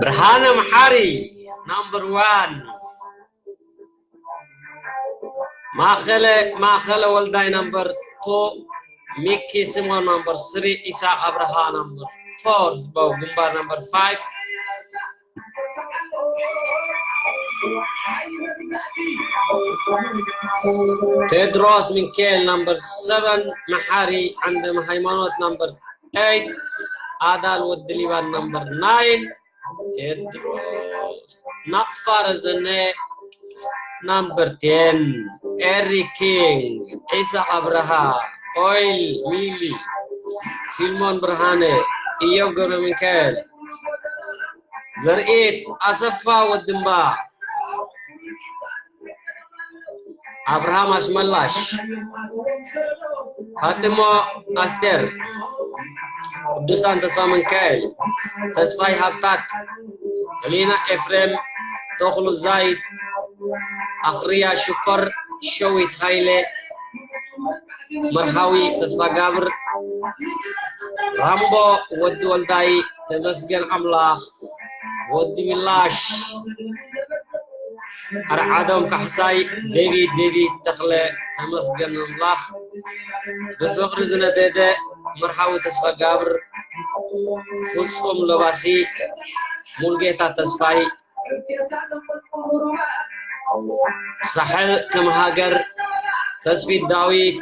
ብርሃነ መሓሪ number one። ማእኸለ ማእኸለ ወልዳይ number two። ሚኪ ስሞን number three። ኢሳቅ ኣብርሃ number four። ህዝባዊ ግንባር number five። ቴድሮስ ሚካኤል number seven። መሓሪ ዓንደም ሃይማኖት number eight። ኣዳል ወዲ ሊባን number nine። ቴድሮስ ናቕፋ ረዘነ number ten። ኤሪ ኪንግ። ዒሳ ኣብርሃ። ኦይል ሚሊ። ፊልሞን ብርሃነ። ኢዮብ ገብረ ሚካኤል። ዘርኢት ኣሰፋ ወድምባ። ኣብርሃም ኣሽመላሽ። ፋጢሞ ኣስቴር። ቅዱሳን ተስፋ ሚካኤል። ተስፋይ ሃብታት። ህሊና ኤፍሬም። ተኽሉ ዛይድ። ኣኽርያ ሽኮር። ሸዊት ሃይለ። መርሃዊ ተስፋ ጋብር። ራምቦ ወዲ ወልዳይ። ተመስገን ኣምላኽ። ወዲ ምላሽ። ኣርዓዶም ካሕሳይ። ዴቪድ ዴቪድ ተኽለ። ተመስገን ኣምላኽ። ብፍቕሪ ዝነደደ። መርሃዊ ተስፋ ጋብር። ፍጹም ለባሲ። ሙልጌታ ተስፋይ። ሳሕል ከም ሃገር። ተስፊት ዳዊት።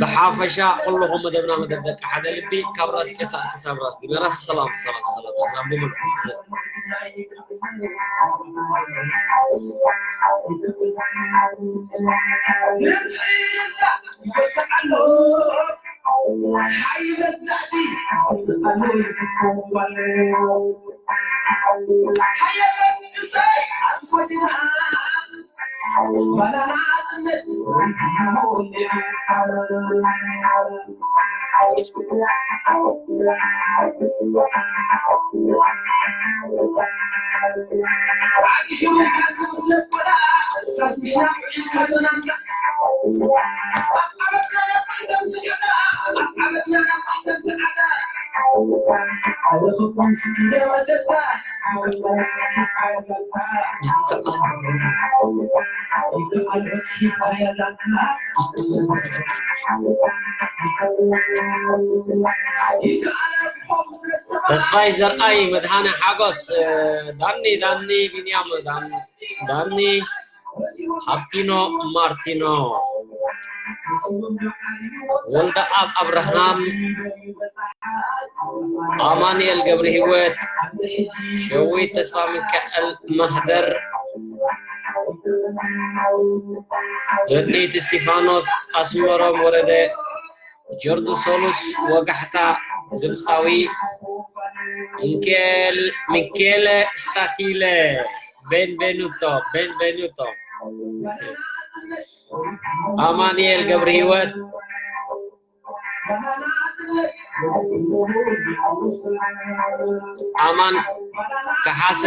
ብሓፈሻ ኩልኹም መደብና መደብ ደቂ ሓደ ልቢ ካብ ራስ ቄሳር ክሳብ ራስ ዲመራስ ሰላም ሰላም ሰላም ሰላም ብምልኩ። ተስፋይ ዘርኣይ፣ መድሃነ ሓጎስ፣ ዳኒ፣ ዳኒ፣ ቢንያም፣ ዳኒ፣ ዳኒ፣ ሃብቲኖ፣ ማርቲኖ፣ ወልደኣብ ኣብርሃም፣ ኣማኑኤል ገብረ ህይወት፣ ሸዊት ተስፋ ሚካኤል፣ ማህደር፣ ርድኢት እስጢፋኖስ፣ ኣስመሮም ወረደ፣ ጆርዱ ሶሉስ፣ ወጋሕታ፣ ግብፃዊ፣ ሚካኤል፣ ሚኬለ ስታቲለ፣ ቤንቬኑቶ፣ ቤንቬኑቶ፣ ኣማኑኤል ገብረ ህይወት፣ ኣማን ከሓሰ፣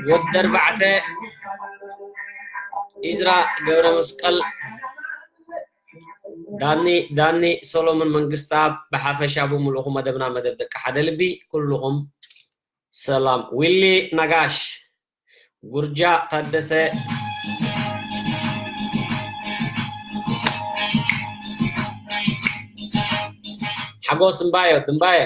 ወዲ ኣርባዕተ፣ ኢዝራ ገብረ መስቀል፣ ዳኒ፣ ዳኒ፣ ሶሎሞን መንግስተኣብ፣ ብሓፈሻ ብምልእኹም መደብና መደብ ደቂ ሓደ ልቢ፣ ኩልኹም ሰላም። ዊሊ ነጋሽ፣ ጉርጃ ታደሰ፣ ሓጎስ እምባዮ፣ ድምባየ።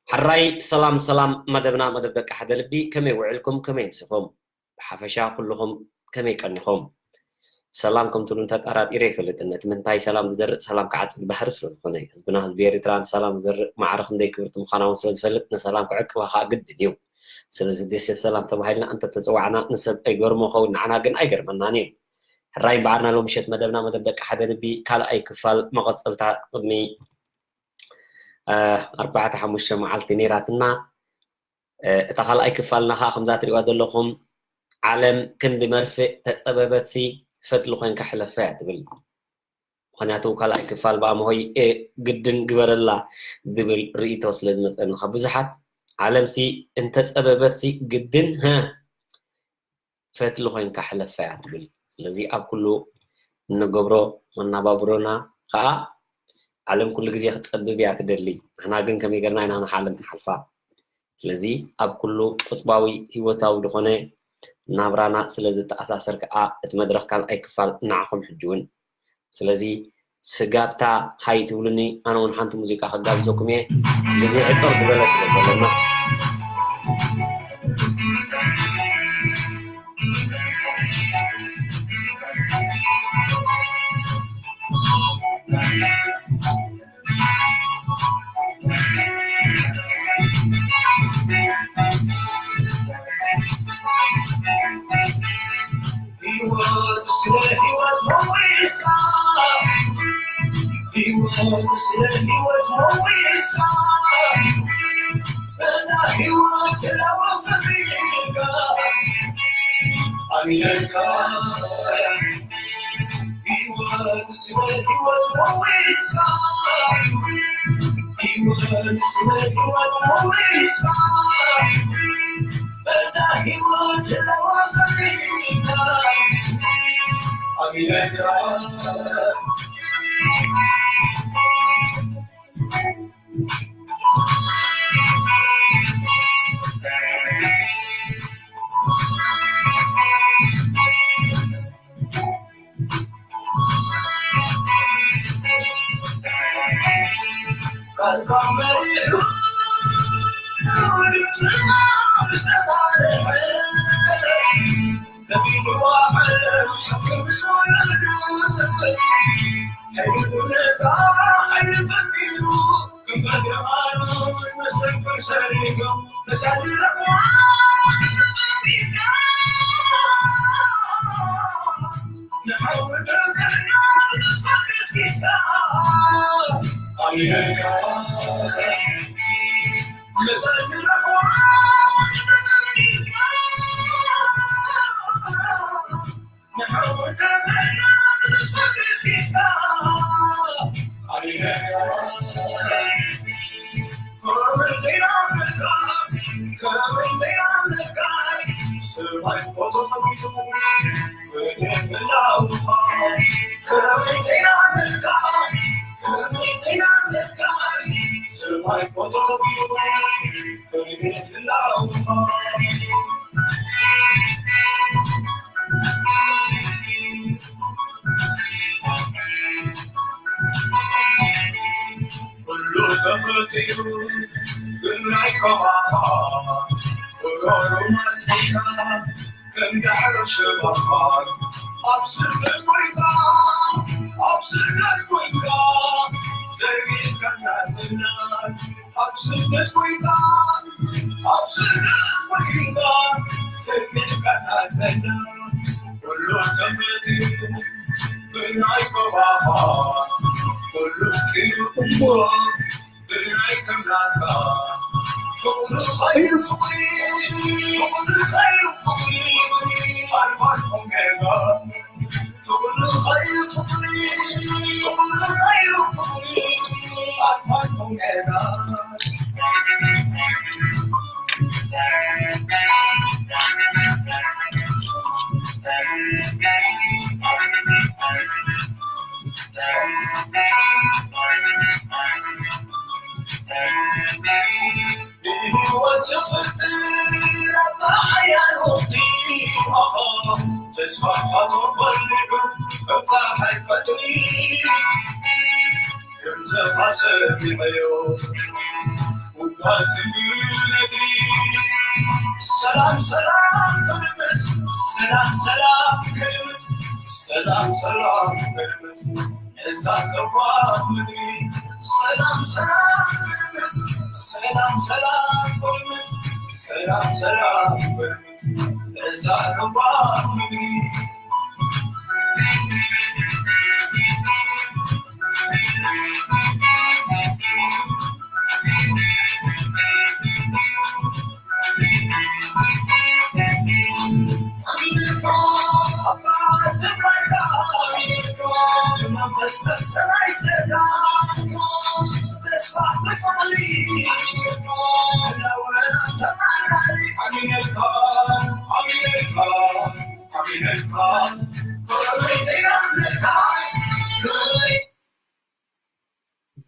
ሕራይ ሰላም ሰላም፣ መደብና መደብ ደቂ ሓደ ልቢ፣ ከመይ ውዕልኩም፣ ከመይ ንስኹም? ብሓፈሻ ኩልኹም ከመይ ቀኒኹም? ሰላም ከም ትብሉ እንተጠራጢረ ኣይፈልጥን። ነቲ ምንታይ ሰላም ዝዘርእ ሰላም ክዓጽድ ባህሪ ስለ ዝኾነ፣ ህዝብና ህዝቢ ኤርትራ ንሰላም ዝዘርእ ማዕረ ክንደይ ክብርቲ ምዃና እውን ስለ ዝፈልጥ፣ ንሰላም ክዕቅባ ከኣ ግድን እዩ። ስለዚ ደሴት ሰላም ተባሂልና እንተተጸዋዕና ንሰብ ኣይገርሞ ኸውን፣ ንዓና ግን ኣይገርመናን እዩ። ሕራይ እምበኣር ናይ ሎምሸት መደብና መደብ ደቂ ሓደ ልቢ ካልኣይ ክፋል መቐጸልታ ቅድሚ ኣርባዕተ ሓሙሽተ መዓልቲ ነይራትና። እታ ካልኣይ ክፋልና ከዓ ከምዛ ትሪእዋ ዘለኹም ዓለም ክንዲ መርፍእ ተፀበበትሲ ፈትሊ ኮይንካ ሕለፋ እያ ትብል። ምክንያቱ ካልኣይ ክፋል ብኣምሆይ ግድን ግበረላ ዝብል ርእይቶ ስለ ዝመፀኒ ካብ ብዙሓት ዓለምሲ እንተፀበበትሲ ግድን ፈትሊ ኮይንካ ሕለፋ እያ ትብል። ስለዚ ኣብ ኩሉ እንገብሮ መናባብሮና ከዓ ዓለም ኩሉ ግዜ ክትፀብብ እያ ትደሊ። ንሕና ግን ከመይ ገርና ኢና ንዓለም ንሓልፋ? ስለዚ ኣብ ኩሉ ቁጥባዊ ህይወታዊ ዝኾነ ናብራና ስለ ዝተኣሳሰር ከዓ እቲ መድረኽ ካልኣይ ክፋል ንዓኹም ሕጂ እውን። ስለዚ ስጋብታ ሃይ ትብሉኒ፣ ኣነ እውን ሓንቲ ሙዚቃ ከጋብዘኩም እየ። ግዜ ዕፅር ዝበለ ስለ ዘለና።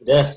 ደስ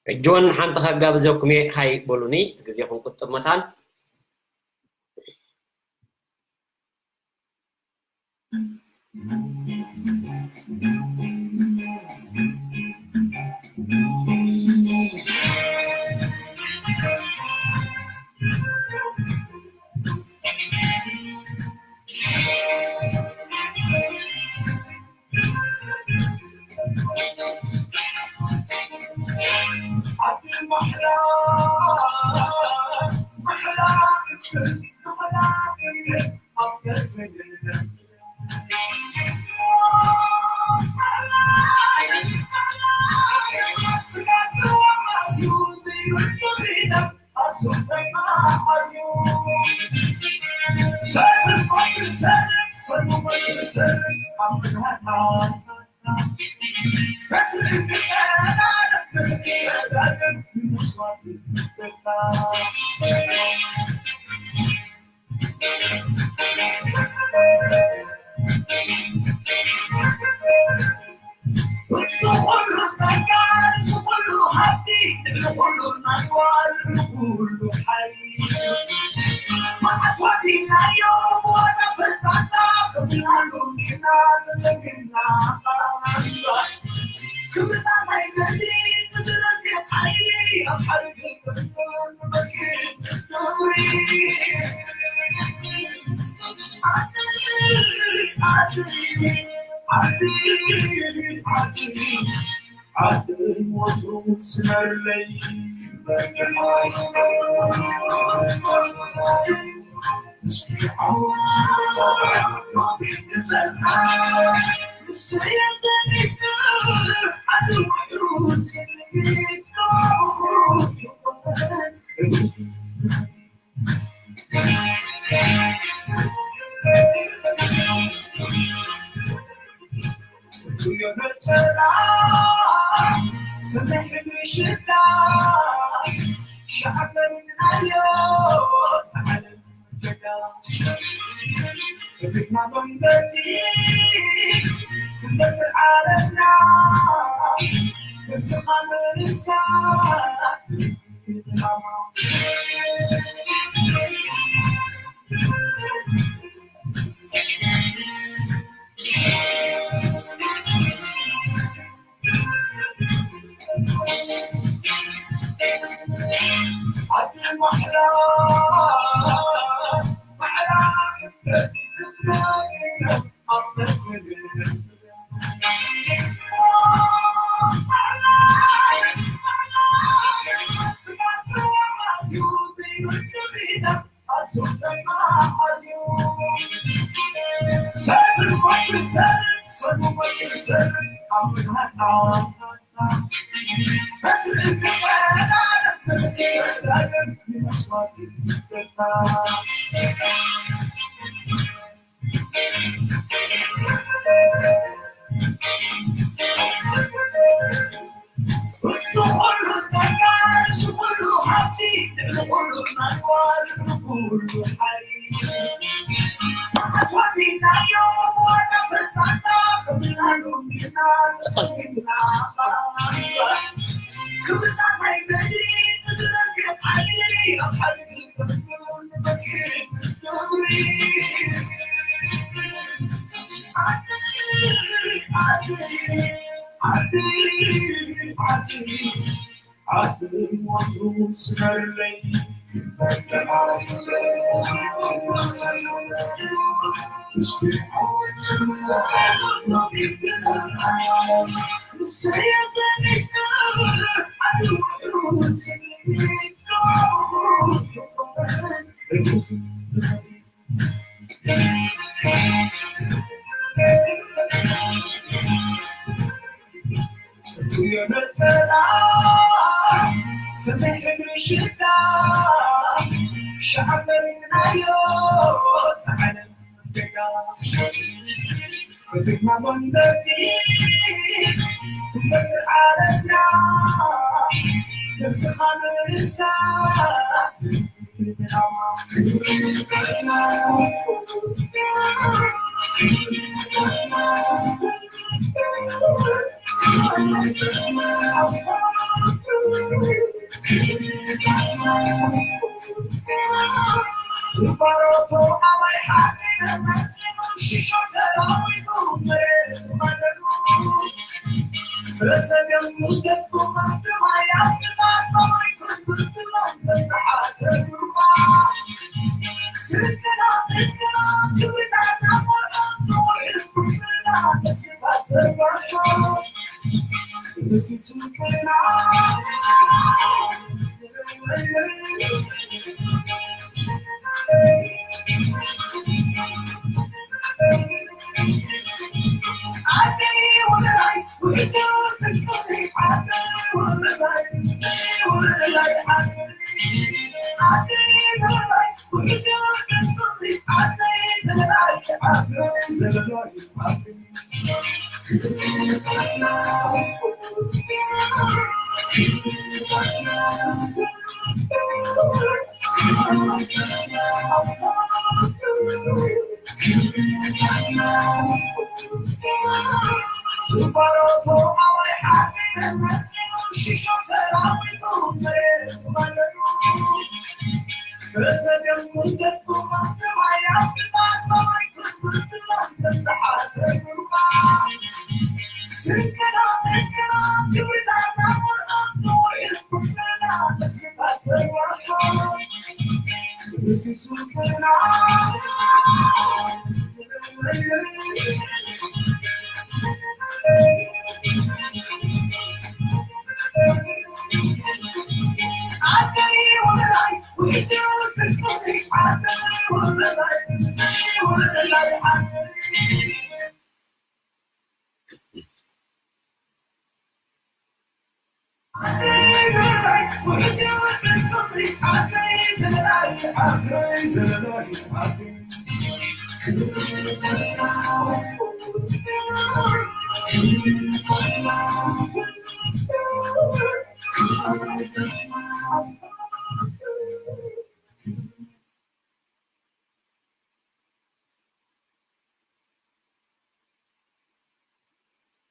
ሕጂ እውን ሓንቲ ከጋብዘኩም እየ፣ ሃይ በሉኒ፣ እቲ ግዜኹም ቁጥብ መታን።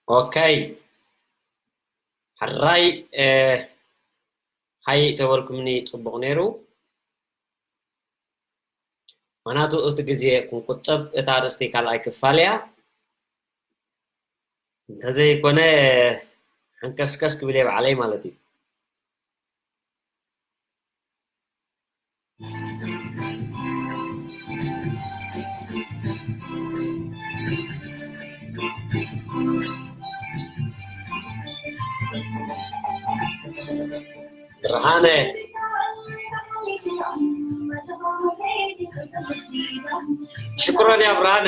ኦኬ፣ ሕራይ። ሃይ ተበልኩምኒ ጽቡቕ ነይሩ። ምኽንያቱ እቲ ግዜ ክንቁጠብ፣ እታ ኣርእስቲ ካልኣይ ክፋል እያ። እንተዘይኮነ ሓንከስከስ ክብል እየ ባዕለይ ማለት እዩ። ብርሃነ። ሽኩረን ያ ብርሃነ።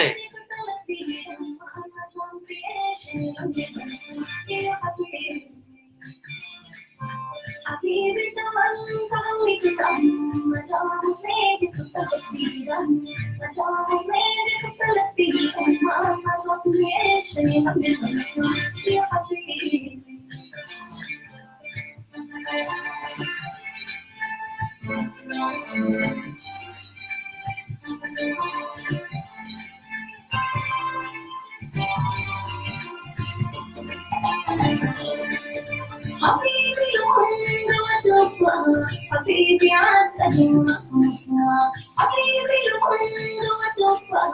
حبيبي لو عنده تفاح، حبيبي عسل مصوصة. حبيبي لو عنده تفاح،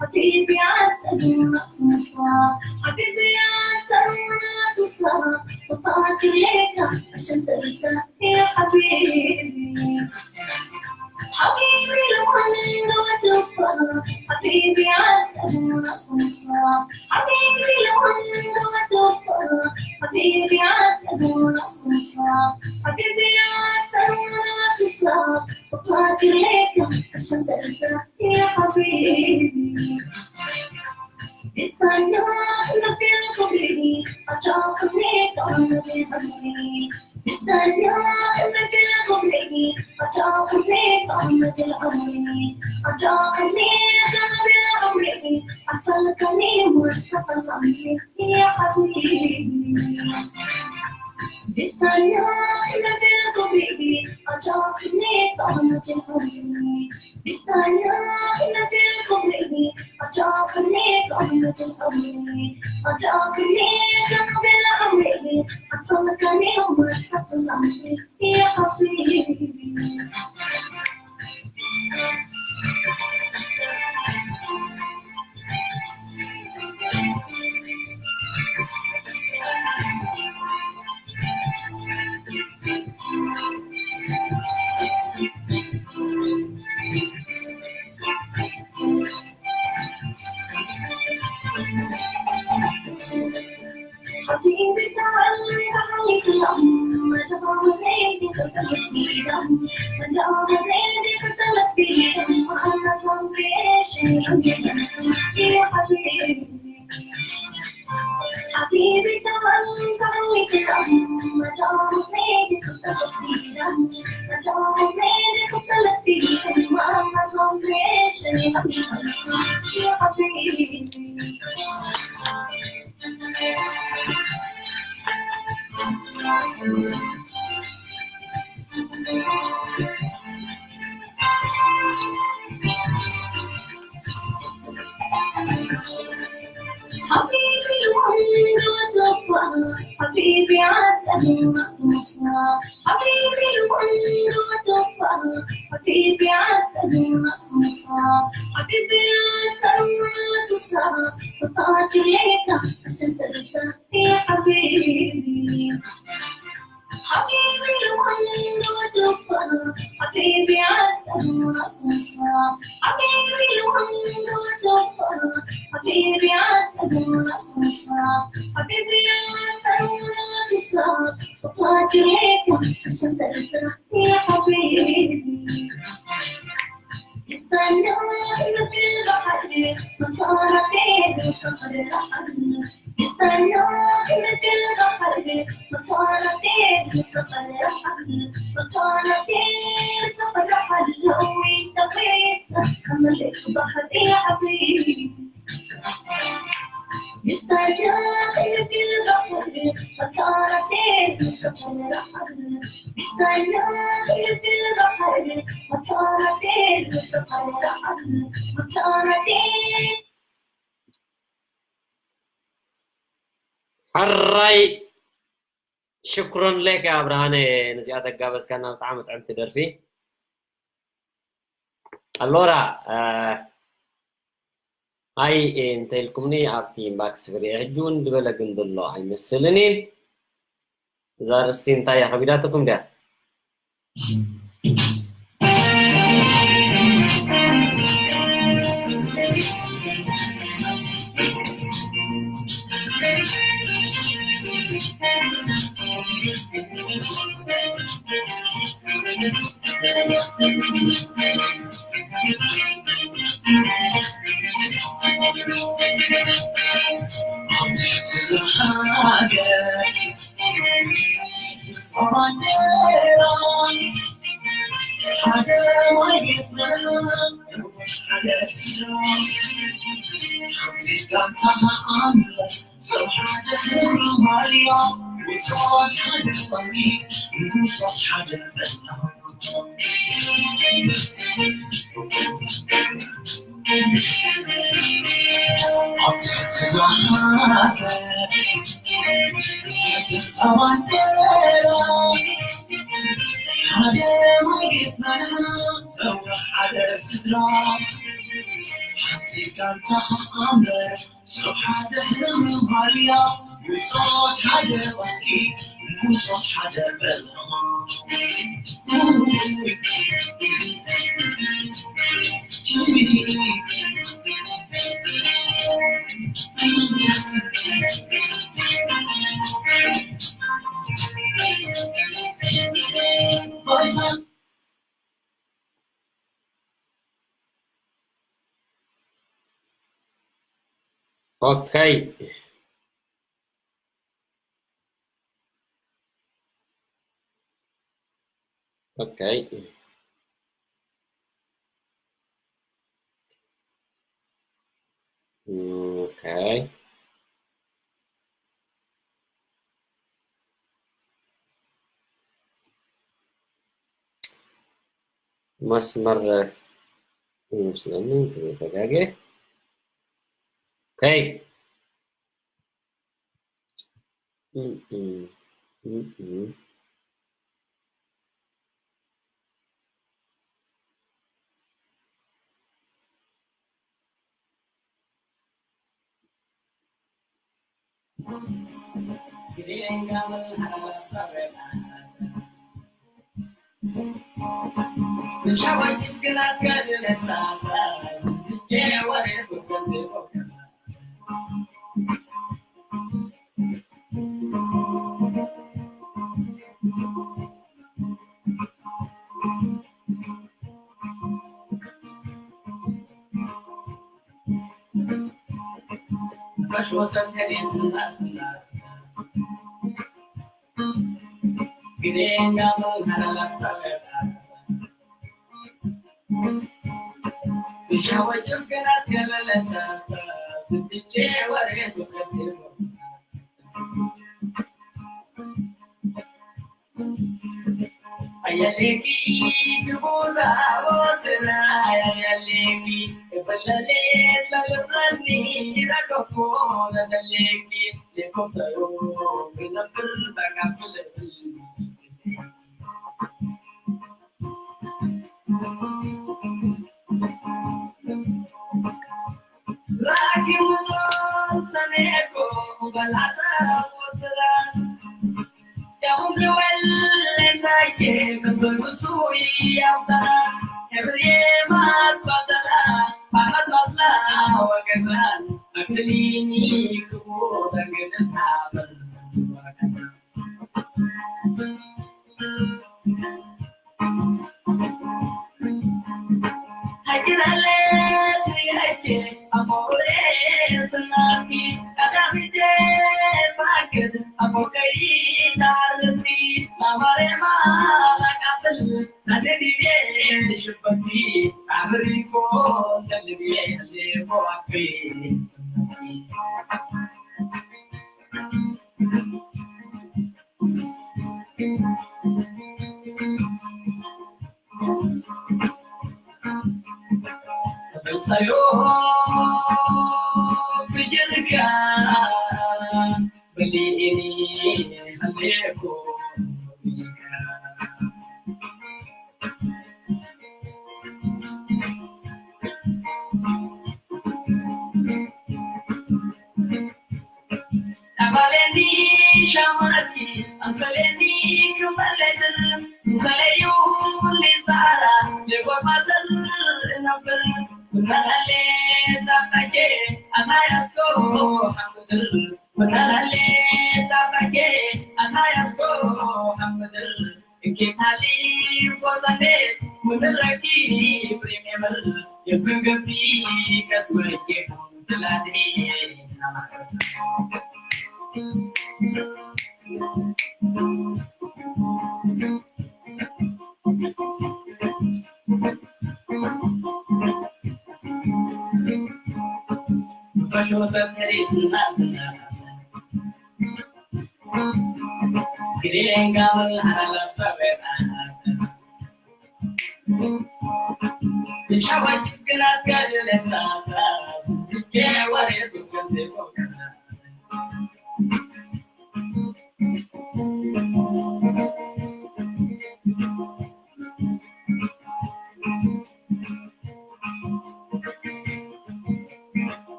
حبيبي عسل مصوصة. حبيبي عسل مصوصة. وطاقة ليلة عشان ترتاح يا حبيبي. حبيبي لو عنده تفاح، حبيبي عسل مصوصة. حبيبي لو عنده تفاح، حبيبي عسل مصوصة. حبيبي عسل مصوصة. وطلعت ليك عشان ترتاح يا حبيبي. استنى، أنا في الكوبري، أجاك منيك، أنا في الكوبري. استنى، أنا في الكوبري، أجاك منيك، أنا في الكوبري. أجاك منيك، أنا في الكوبري. أصل كلمة وسط الأمر يا حبيبي. استنى، أنا في الكوبري، أجاك منيك، أنا في الكوبري. استنى، أنا في الكوبري، أجاك منيك، أنا في الكوبري. أجاك منيك، أنا في الكوبري. أصل كلمة وسط الأمر يا حبيبي. حبيبي تعالي، تعالي في الأمر، ما دام الليل كتبت بيدم، ما دام الليل كتبت بيدم، أنا صبري إيش يا حبيبي. حبيبي تعالي، تعالي في الأمر، ما دام الليل كتبت بيدم، ما دام الليل كتبت بيدم، أنا صبري إيش يا حبيبي. حبيبي لو عنده تفاح، حبيبي عسل مصوصة. حبيبي لو عنده تفاح، حبيبي عسل مصوصة. حبيبي عسل مصوصة. وطاقة ليلة عشان ترتاح يا حبيبي. حبيبي لو عنده تفاح، حبيبي عسل مصوصة. حبيبي لو عنده تفاح، حبيبي عسل مصوصة. حبيبي عسل مصوصة. وطاقة ليلة عشان ترتاح يا حبيبي. استنى في البحر، مطارتين صخر رحل. استنى في البحر، مطارتين صخر رحل. مطارتين صخر رحل، لو انت كويس، خليك بحر يا حبيبي. استنى في البحر، مطارتين صخر رحل. استنى في البحر، مطارتين صخر رحل. مطارتين. ሕራይ ሽኩረን ለካ ብርሃነ፣ ነዚኣ ተጋበዝካና። ብጣዕሚ ጥዕምቲ ደርፊ። ኣሎራ፣ እ፣ ሃይ እንተ ኢልኩምኒ ኣብቲ ኢንባክስ ክርኢ። ሕጂ እውን ዝበለ ግን ዘሎ ኣይመስልን እዩ። እዛ ርእሲ እንታይ እያ ከቢዳትኩም ድያ? ሓደ ስድራ ሓንቲ ጋንታ ኣምበር ሰብ ሓደ ማልያ ብጾት ሓደ ወርቂ ብጾት ሓደ በልሆ Okay. Okay. Okay. መስመር ይመስለኒ ተጋጌ። Okay. ምድረኪ ፕሪሚየር የብገቢ ከስወርኬ ስላዴ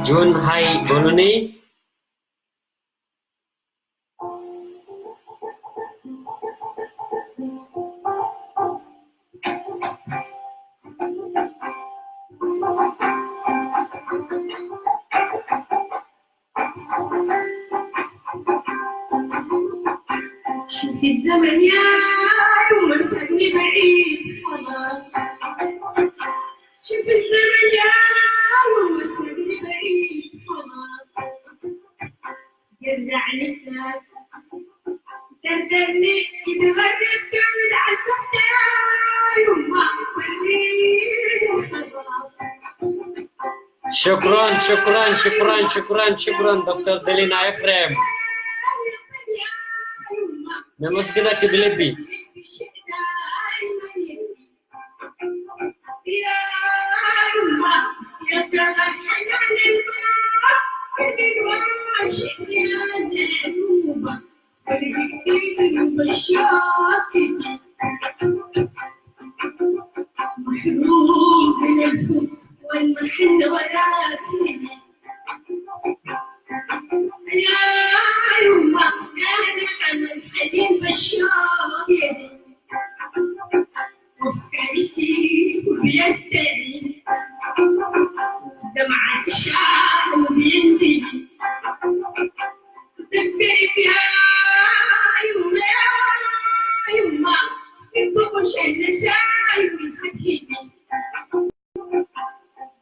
ጆን ሃይ በሉኒ። شوفي الزمن يا يما سابني بعيد خلاص. شوفي الزمن يا يما سابني بعيد خلاص. يرجع للناس. دردني يتغرب كامل عالفتة يا يما. وريني خلاص. شكرا، شكرا، شكرا، شكرا، شكرا، دكتور دلينا إفريم. نمسكنك بلبي. محروم من الحب والمحن وراكي. يا يما، يا نعم الحنين بالشوق. وفكرتي وبيدي، دمعة الشعر وبينزل. سكرت يا يما، يا يما، الطفل شل ساي والحكي.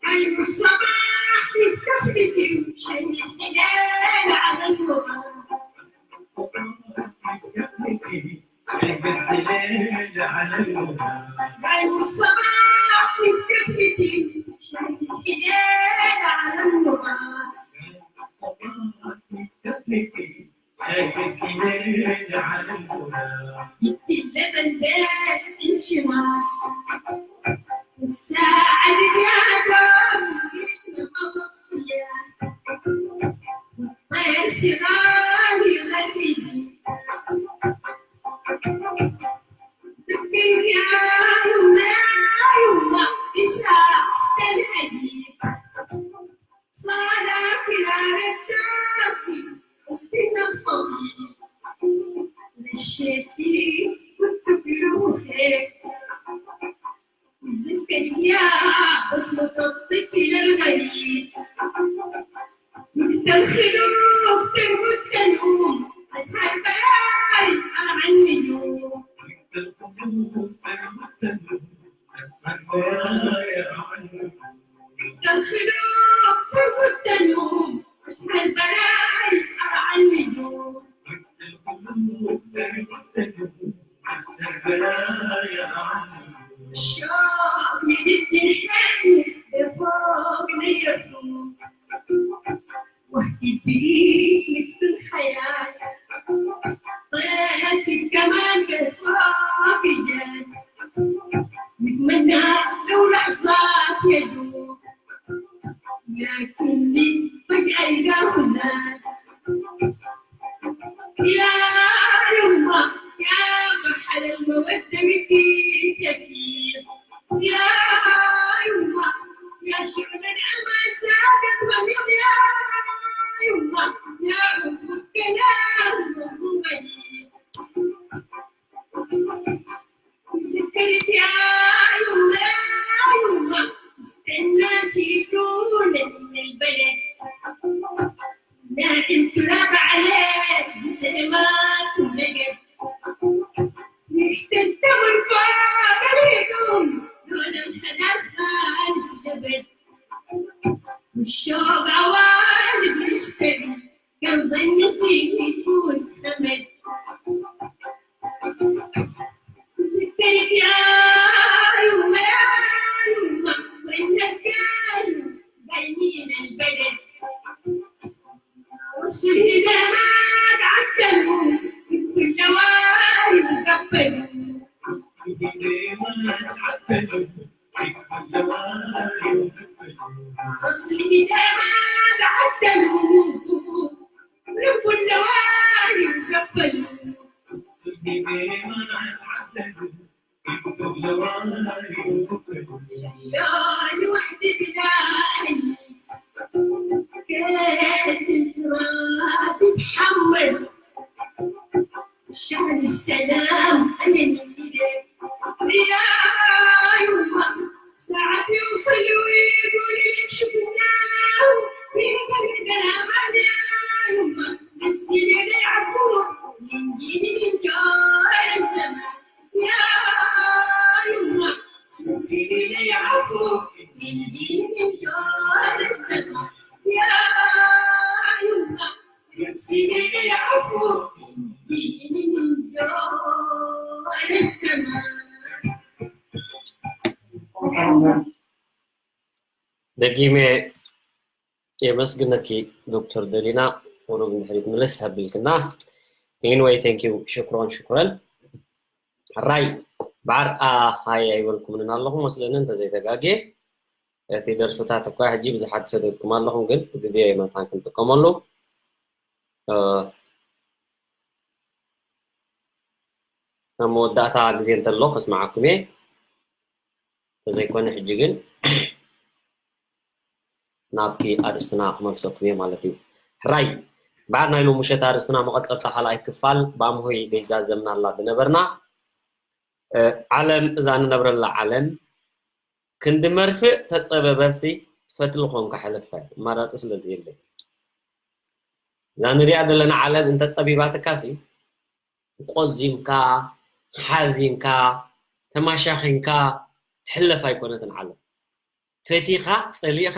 عين الصباح يفتح لك وشل الحلال على الوطن. أصلي دايما عدلوا، رب النوايا وقبلوا. أصلي دايما عدلوا، رب النوايا وقبلوا. يا الوحدة بلايس، كيف الفراق تتحمل؟ شعل السلام على اليمين. يا يما، ساعات يوصل ويقول لك شفناه في بلدنا. يا يما، نسينا العفو، يمكن من دار الزمان. يا يما، نسينا العفو، يمكن من دار الزمان. يا يما، ደጊመ የመስግነኪ ዶክተር ደሊና፣ ቁሩብ ንድሕሪት ምልስ ኣቢልክና። Anyway, thank you፣ ሽክሮን ሽክረን። ሕራይ፣ በዓር፣ ኣ፣ ሃይ ኣይበልኩምንን ኣለኹ መስለኒ፣ እንተዘይተጋግየ። እቲ ደርፍታት እኳ ሕጂ ብዙሓት ሰደድኩም ኣለኹም፣ ግን ግዜ መታን ክንጥቀመሉ፣ እ፣ ኣብ መወዳእታ ግዜ እንተሎ ከስምዓኩም እየ። እንተዘይኮነ ሕጂ ግን ናብቲ ኣርእስትና ክመልሰኩም እየ ማለት እዩ። ሕራይ፣ በዓል ናይ ሎሚ ምሸት ኣርእስትና መቐጸልታ ካልኣይ ክፋል ብኣምሆይ ዘይዛዘምናላ ዝነበርና፣ እ፣ ዓለም፣ እዛ ንነብረላ ዓለም ክንዲ መርፍእ ተጸበበትሲ ፈትሊ ኮንካ ሕለፋ፣ ኣማራጺ ስለ ዘየለ። እዛ ንሪኣ ዘለና ዓለም እንተጸቢባትካሲ ቆዚምካ፣ ሓዚንካ፣ ተማሻኺንካ ትሕለፍ ኣይኮነትን ዓለም። ፈቲኻ፣ ጸሊእኻ፣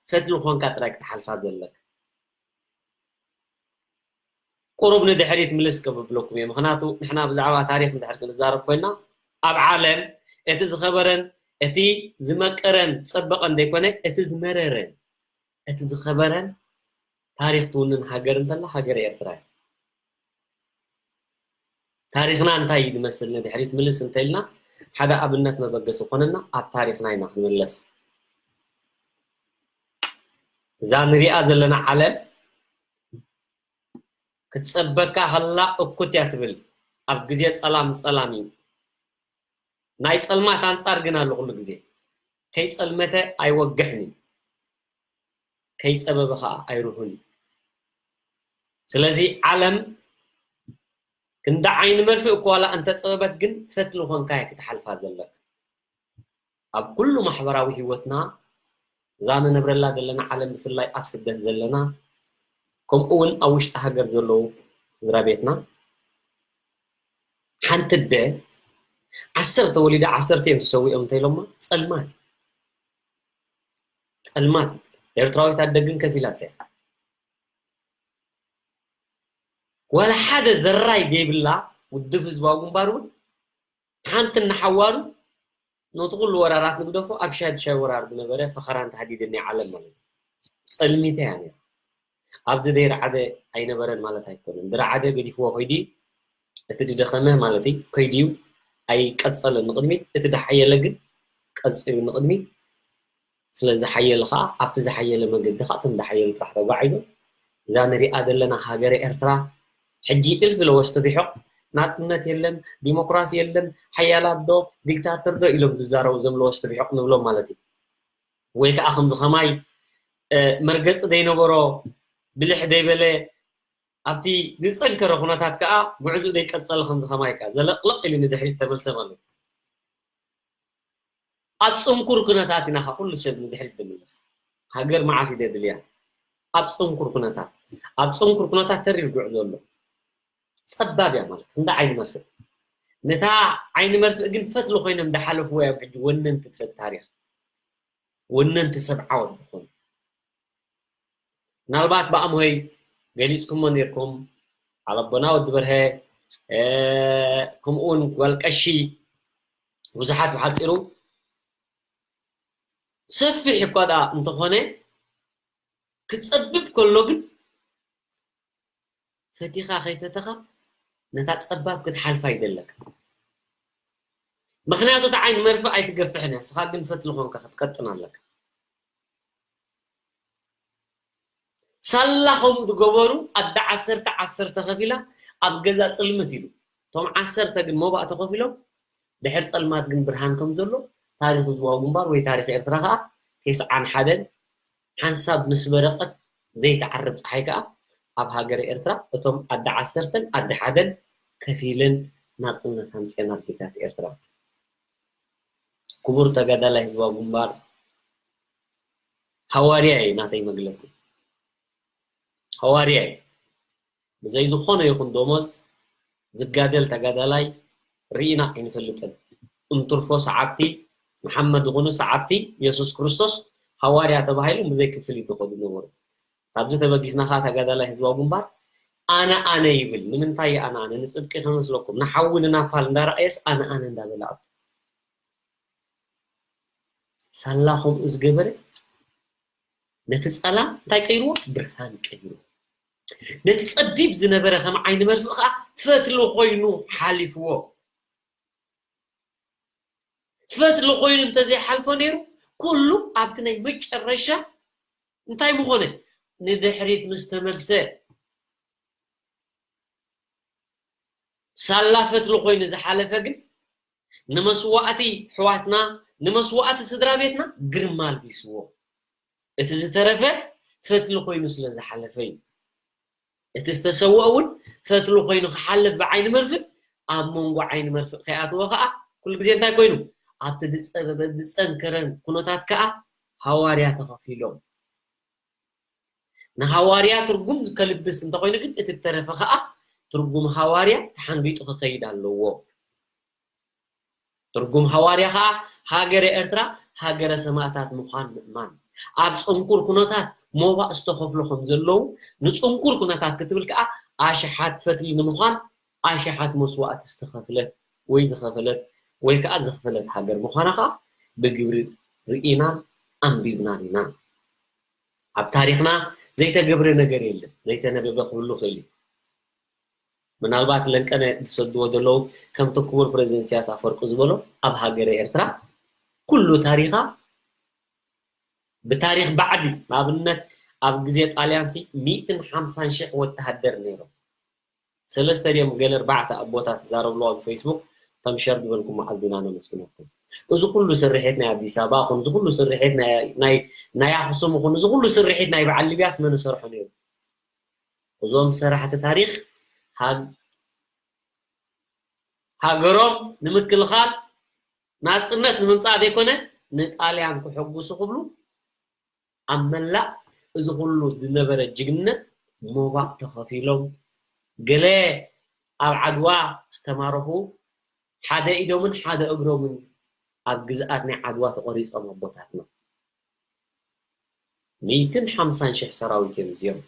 ፈትሊ ኮንካ ጥራይ ክትሓልፋ ዘለካ። ቁሩብ ንድሕሪት ምልስ ከብብለኩም እየ። ምኽንያቱ ንሕና ብዛዕባ ታሪኽ እንድሕር ክንዛረብ ኮይና፣ ኣብ ዓለም እቲ ዝኸበረን እቲ ዝመቀረን ዝጸበቐን ዘይኮነ፣ እቲ ዝመረረን እቲ ዝኸበረን ታሪኽ ትውንን ሃገር እንተላ ሃገር ኤርትራ እያ። ታሪኽና እንታይ እዩ ዝመስል ንድሕሪት ምልስ እንተኢልና፣ ሓደ ኣብነት መበገሲ ኮነና ኣብ ታሪኽና ኢና ክንምለስ። እዛ ንሪኣ ዘለና ዓለም ክትጸበካ ከላ እኩት እያ ትብል። ኣብ ግዜ ጸላም ጸላም እዩ። ናይ ጸልማት ኣንጻር ግን ኣሎ ኩሉ ግዜ። ከይጸልመተ ኣይወግሕን እዩ። ከይጸበበ ኸኣ ኣይርሁን እዩ። ስለዚ ዓለም ክንዲ ዓይኒ መርፍእ እኮ ዋላ እንተጸበበት ግን ፈትሊ ኾንካ እያ ክትሓልፋ ዘለካ። ኣብ ኩሉ ማሕበራዊ ህይወትና እዛ ንነብረላ ዘለና ዓለም ብፍላይ ኣብ ስደት ዘለና ከምኡ እውን ኣብ ውሽጢ ሃገር ዘለዉ ስድራ ቤትና ሓንቲ ኣደ ዓሰርተ ወሊዳ ዓሰርተ እዮም ዝሰውኦም እንተኢሎማ ጸልማት እዩ። ጸልማት እዩ። ኤርትራዊት ኣደ ግን ከፊላታ እያ። ዋላ ሓደ ዘራይ ዘይብላ ውድብ ህዝባዊ ግንባር እውን ሓንቲ እናሓዋሩ ነቲ ኩሉ ወራራት ንግደፎ ኣብ ሻድሻይ ወራር ዝነበረ ፈኸራን ተሃዲድን ናይ ዓለም ማለት እዩ። ጸልሚተ እያ ነይራ። ኣብዚ ዘይረዓደ ኣይነበረን ማለት ኣይኮነን። ዝረዓደ ገዲፍዎ ኮይዲ እቲ ዝደኸመ ማለት እዩ ከይድዩ ኣይቀጸለን ንቕድሚት፣ እቲ ዝሓየለ ግን ቀጺሉ ንቕድሚት። ስለ ዝሓየለ ኸዓ ኣብቲ ዝሓየለ መገዲ ኸዓ እቶም ዝሓየሉ ጥራሕ ተጓዒዞም እዛ ንሪኣ ዘለና ሃገረ ኤርትራ ሕጂ እልፊ ለወስቲ ሪሑቕ ናጽነት የለን፣ ዲሞክራሲ የለን፣ ሓያላት ዶ ዲክታተር ዶ ኢሎም ዝዛረቡ እዞም ለወስቲ ሪሑቕ ንብሎም ማለት እዩ። ወይ ከዓ ከምዚ ኸማይ መርገፂ ዘይነበሮ ብልሕ ዘይበለ ኣብቲ ዝፀንከረ ኩነታት ከዓ ጉዕዞ ዘይቀፀለ ከምዚ ኸማይ ከዓ ዘለቕለቕ ኢሉ ንድሕሪት ተመልሰ ማለት እዩ። ኣብ ፅንኩር ኩነታት ኢና ከዓ ኩሉ ሰብ ንድሕሪት ዝምለስ። ሃገር መዓስ እዩ ደድልያ? ኣብ ፅንኩር ኩነታት። ኣብ ፅንኩር ኩነታት ተሪር ጉዕዞ ኣሎ። ፀባብ እያ ማለት እንዳ ዓይኒ መርፍእ። ነታ ዓይኒ መርፍእ ግን ፈትሊ ኮይኖም ዝሓለፍዎ እዮም ሕጂ ወነንቲ ሰብ ታሪኽ። ወነንቲ ሰብ ዓወት ዝኾኑ። ምናልባት ብኣምሆይ ገሊፅኩሞ ነይርኩም፣ ዓለቦና ወዲ በርሀ፣ ከምኡውን ጓል ቀሺ፣ ብዙሓት ብሓፂሩ ሰፊሕ እኳ ደኣ እንተኾነ ክፀብብ ከሎ ግን ፈቲኻ ከይፈተኻ ነታ ፀባብ ክትሓልፋ ይደለካ። ምኽንያቱ እቲ ዓይኒ መርፍእ ኣይትገፍሕን እያ፣ ንስኻ ግን ፈትሊ ኾንካ ክትቀጥን ኣለካ። ሳላ ከምኡ ዝገበሩ ኣደ ዓሰርተ ዓሰርተ ከፊላ ኣብ ገዛ ጽልምት ኢሉ፣ እቶም ዓሰርተ ግን ሞባእ ተኸፊሎም ድሕር ጸልማት ግን ብርሃን ከም ዘሎ ታሪኽ ህዝባዊ ግንባር ወይ ታሪኽ ኤርትራ ከኣ ተስዓን ሓደን ሓንሳብ ምስ በረቐት ዘይትዓርብ ጸሓይ ከኣ ኣብ ሃገረ ኤርትራ እቶም ኣደ ዓሰርተን ኣደ ሓደን ከፊለን ናጽነት ኣምጽኤን ኣዴታት ኤርትራ። ክቡር ተጋዳላይ ህዝባዊ ግንባር፣ ሃዋርያ እዩ ናተይ መግለጺ። ሃዋርያ እዩ። ብዘይ ዝኾነ ይኹን ደሞዝ ዝጋደል ተጋዳላይ ርኢና ኣይንፈልጥን። እንትርፎ ሰዓብቲ መሓመድ ይኹኑ ሰዓብቲ የሱስ ክርስቶስ ሃዋርያ ተባሂሎም ብዘይ ክፍሊት ዝኸዱ ነበሩ። ካብዚ ተበጊስና ኸዓ ተጋዳላይ ህዝባዊ ግንባር ኣነ ኣነ ይብል። ንምንታይ ኣነ ኣነ? ንጽድቂ ከመስለኩም፣ ንሓዊ ንናፓል እንዳረኣየስ ኣነ ኣነ እንዳበለ ኣቱ። ሳላ ከምኡ ዝገበረ ነቲ ጸላም እንታይ ቀይርዎ? ብርሃን ቀይርዎ። ነቲ ጸቢብ ዝነበረ ከም ዓይኒ መርፍእ ኸዓ ፈትሊ ኮይኑ ሓሊፍዎ። ፈትሊ ኮይኑ እንተዘይሓልፎ ነይሩ፣ ኩሉ ኣብቲ ናይ መጨረሻ እንታይ ምኾነ? ንድሕሪት ምስ ተመልሰ። ሳላ ፈትሊ ኮይኑ ዝሓለፈ ግን ንመስዋእቲ ኣሕዋትና፣ ንመስዋእቲ ስድራ ቤትና ግርማ ኣልቢስዎ። እቲ ዝተረፈ ፈትሊ ኮይኑ ስለ ዝሓለፈ እዩ። እቲ ዝተሰውአ እውን ፈትሊ ኮይኑ ክሓልፍ ብዓይኒ መርፍእ፣ ኣብ መንጎ ዓይኒ መርፍእ ከይኣተወ ከኣ ኩሉ ግዜ እንታይ ኮይኑ? ኣብቲ ዝጸበበ ዝጸንከረን ኩነታት ከኣ ሃዋርያ ተኸፊሎም። ንሃዋርያ ትርጉም ከልብስ እንተኾይኑ ግን እቲ እተረፈ ከኣ ትርጉም ሃዋርያ ተሓንጊጡ ክኸይድ ኣለዎ። ትርጉም ሃዋርያ ከኣ ሃገረ ኤርትራ ሃገረ ሰማእታት ምዃን ምእማን፣ ኣብ ጽንኩር ኩነታት ሞባእ ዝተኸፍሉ ከም ዘለዉ፣ ንጽንኩር ኩነታት ክትብል ከኣ ኣሽሓት ፈትሊ ንምዃን ኣሽሓት መስዋእቲ ዝተኸፍለት ወይ ዝኸፈለት ወይ ከኣ ዝኽፈለት ሃገር ምዃና ከኣ ብግብሪ ርኢናን ኣንቢብናን ኢና። ኣብ ታሪኽና ዘይተገብረ ነገር የለን፣ ዘይተነበበ ክህሉ ይኽእል እዩ። ምናልባት ለንቀነ ዝሰድዎ ዘለዉ ከምቲ ክቡር ፕሬዚደንት ኢሳያስ ኣፈወርቂ ዝበሎ ኣብ ሃገረ ኤርትራ ኩሉ ታሪኻ ብታሪኽ ባዕዲ፣ ንኣብነት ኣብ ግዜ ጣልያን ሲ ሚእትን ሓምሳን ሽሕ ወተሃደር ነይሮም። ሰለስተ ድዮም ገለ ኣርባዕተ ኣቦታት ዝዛረብሉ ኣብ ፌስቡክ፣ እቶም ሸር ዝበልኩም መዓዝና ነመስግነኩም። እዚ ኩሉ ስርሒት ናይ ኣዲስ ኣበባ ኹን፣ እዚ ኩሉ ስርሒት ናይ፣ ናይ፣ ናይ ኣኽሱም ኹን፣ እዚ ኩሉ ስርሒት ናይ በዓል ሊብያስ መን ሰርሖ ነይሩ? እዞም ሰራሕቲ ታሪኽ ሃግ-፣ ሃገሮም ንምክልኻል ናጽነት ንምምጻእ ዘይኮነ ንጣልያን ክሕጉሱ ክብሉ ኣብ መላእ እዚ ኩሉ ዝነበረ ጅግንነት ሞባእ ተኸፊሎም፣ ገለ ኣብ ዓድዋ ዝተማረኹ ሓደ ኢዶምን ሓደ እግሮምን ኣብ ግዝኣት ናይ ዓድዋ ተቖሪጾም ኣቦታትና። ሚእትን ሓምሳን ሽሕ ሰራዊት እዮም እዚኦም።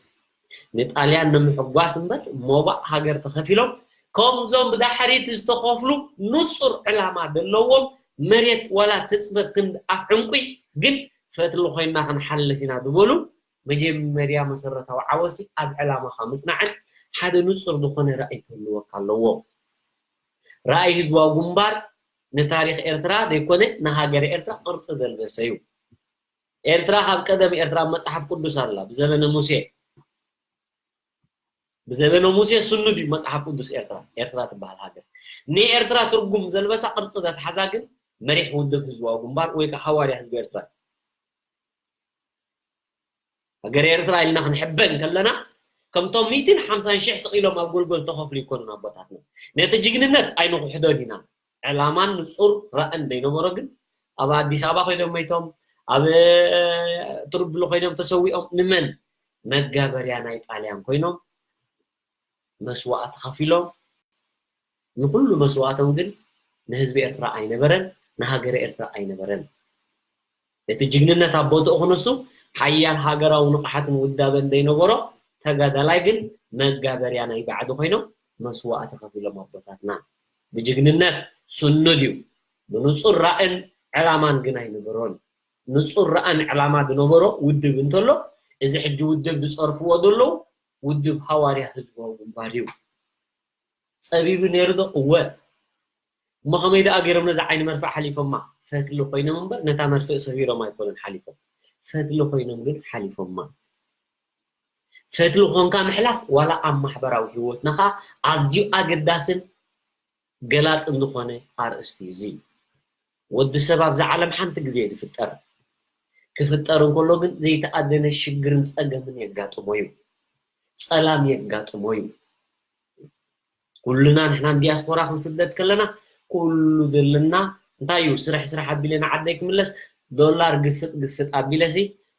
ንጣልያን ንምሕጓስ እምበር ሞባእ ሃገር ተኸፊሎም፣ ከምዞም ብዳሕሪት ዝተኸፍሉ ንጹር ዕላማ ዘለዎም፣ መሬት ዋላ ትጽበብ ክንዲ ኣፍ ዕንቁይ ግን ፈትሊ ኮይና ክንሓልፍ ኢና ዝበሉ፣ መጀመርያ መሰረታዊ ዓወሲ ኣብ ዕላማኻ ምጽናዕን ሓደ ንጹር ዝኾነ ራእይ ክህልወካ ኣለዎ። ራእይ ህዝባዊ ግንባር ንታሪኽ ኤርትራ ዘይኮነ ንሃገረ ኤርትራ ቅርጺ ዘልበሰ እዩ። ኤርትራ ካብ ቀደም ኤርትራ ኣብ መጽሓፍ ቅዱስ ኣላ፣ ብዘበነ ሙሴ። ብዘበነ ሙሴ ስኑድ እዩ መጽሓፍ ቅዱስ ኤርትራ፣ ኤርትራ ትበሃል ሃገር። ንኤርትራ ትርጉም ዘልበሳ ቅርጺ ዘትሓዛ ግን መሪሕ ውድብ ህዝባዊ ግንባር ወይ ከኣ ሃዋርያ ህዝቢ ኤርትራ። ሃገር ኤርትራ ኢልና ክንሕበን ከለና፣ ከምቶም ሚእትን ሓምሳን ሽሕ ስቕ ኢሎም ኣብ ጎልጎል ተኸፍሉ ኣይኮኑን ኣቦታትና። ነቲ ጅግንነት ኣይንኽሕዶን ኢና። ዕላማን ንጹር ራእን ዘይነበሮ ግን፣ ኣብ ኣዲስ ኣበባ ኮይኖም መይቶም፣ ኣብ ትርብሎ ኮይኖም ተሰዊኦም፣ ንመን? መጋበርያ ናይ ጣልያን ኮይኖም፣ መስዋእቲ ከፊሎም፣ ንኹሉ መስዋእቶም ግን ንህዝቢ ኤርትራ ኣይነበረን፣ ንሃገረ ኤርትራ ኣይነበረን። እቲ ጅግንነት ኣብ ቦትኡ ክንሱ፣ ሓያል ሃገራዊ ንቕሓትን ውዳበን ዘይነበሮ ተጋዳላይ ግን መጋበርያ ናይ ባዕዲ ኮይኖም መስዋእቲ ከፊሎም ኣቦታትና። ብጅግንነት ስኑድ እዩ። ብንጹር ራእን ዕላማን ግን ኣይነበሮን። ንጹር ራእን ዕላማ ዝነበሮ ውድብ እንተሎ፣ እዚ ሕጂ ውድብ ዝጸርፍዎ ዘለዉ ውድብ ሃዋርያ ህዝባዊ ግንባር እዩ። ጸቢቡ ነይሩ ዶ? እወ። እሞ ከመይ ደኣ ገይሮም ነዛ ዓይኒ መርፍእ ሓሊፎማ? ፈትሊ ኮይኖም እምበር ነታ መርፍእ ሰቢሮም ኣይኮኑን ሓሊፎም። ፈትሊ ኮይኖም ግን ሓሊፎማ። ፈትሊ ኮንካ ምሕላፍ ዋላ ኣብ ማሕበራዊ ህይወትና ከኣ ኣዝዩ ኣገዳስን ገላጽን ዝኾነ ኣርእስቲ እዩ። እዚ ወዲ ሰብ ኣብዛ ዓለም ሓንቲ ግዜ እዩ ዝፍጠር። ክፍጠር እንከሎ ግን ዘይተኣደነ ሽግርን ጸገምን የጋጥሞ እዩ። ጸላም የጋጥሞ እዩ። ኩልና ንሕና ንዲያስፖራ ክንስደድ ከለና ኩሉ ዘለና እንታይ እዩ? ስራሕ ስራሕ ኣቢለ ንዓደይ ክምለስ ዶላር ግፍጥ ግፍጥ ኣቢለሲ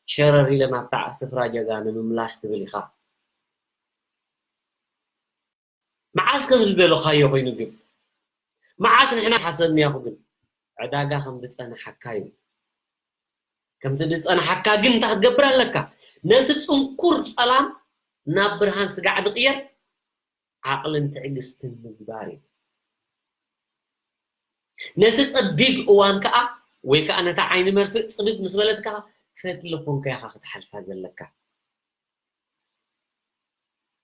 ሸረር ኢለ ናብታ ስፍራ ጀጋ ንምምላስ ትብል ኢኻ። መዓስ ከም ዝደለኻዮ ኮይኑ ግን መዓስ ንሕና ሓሰብናዮ ግን ዕዳጋ ከም ዝጸንሓካ እዩ። ከምቲ ዝጸንሓካ ግን እንታይ ክትገብር ኣለካ? ነቲ ጽንኩር ጸላም ናብ ብርሃን ስጋዕ ዝቕየር ዓቕልን ትዕግስትን ምግባር እዩ። ነቲ ጸቢብ እዋን ከኣ ወይ ከኣ ነታ ዓይኒ መርፍእ ጽብብ ምስ በለት ከኣ ፈትሊ ኮንካ ኢኻ ክትሓልፋ ዘለካ።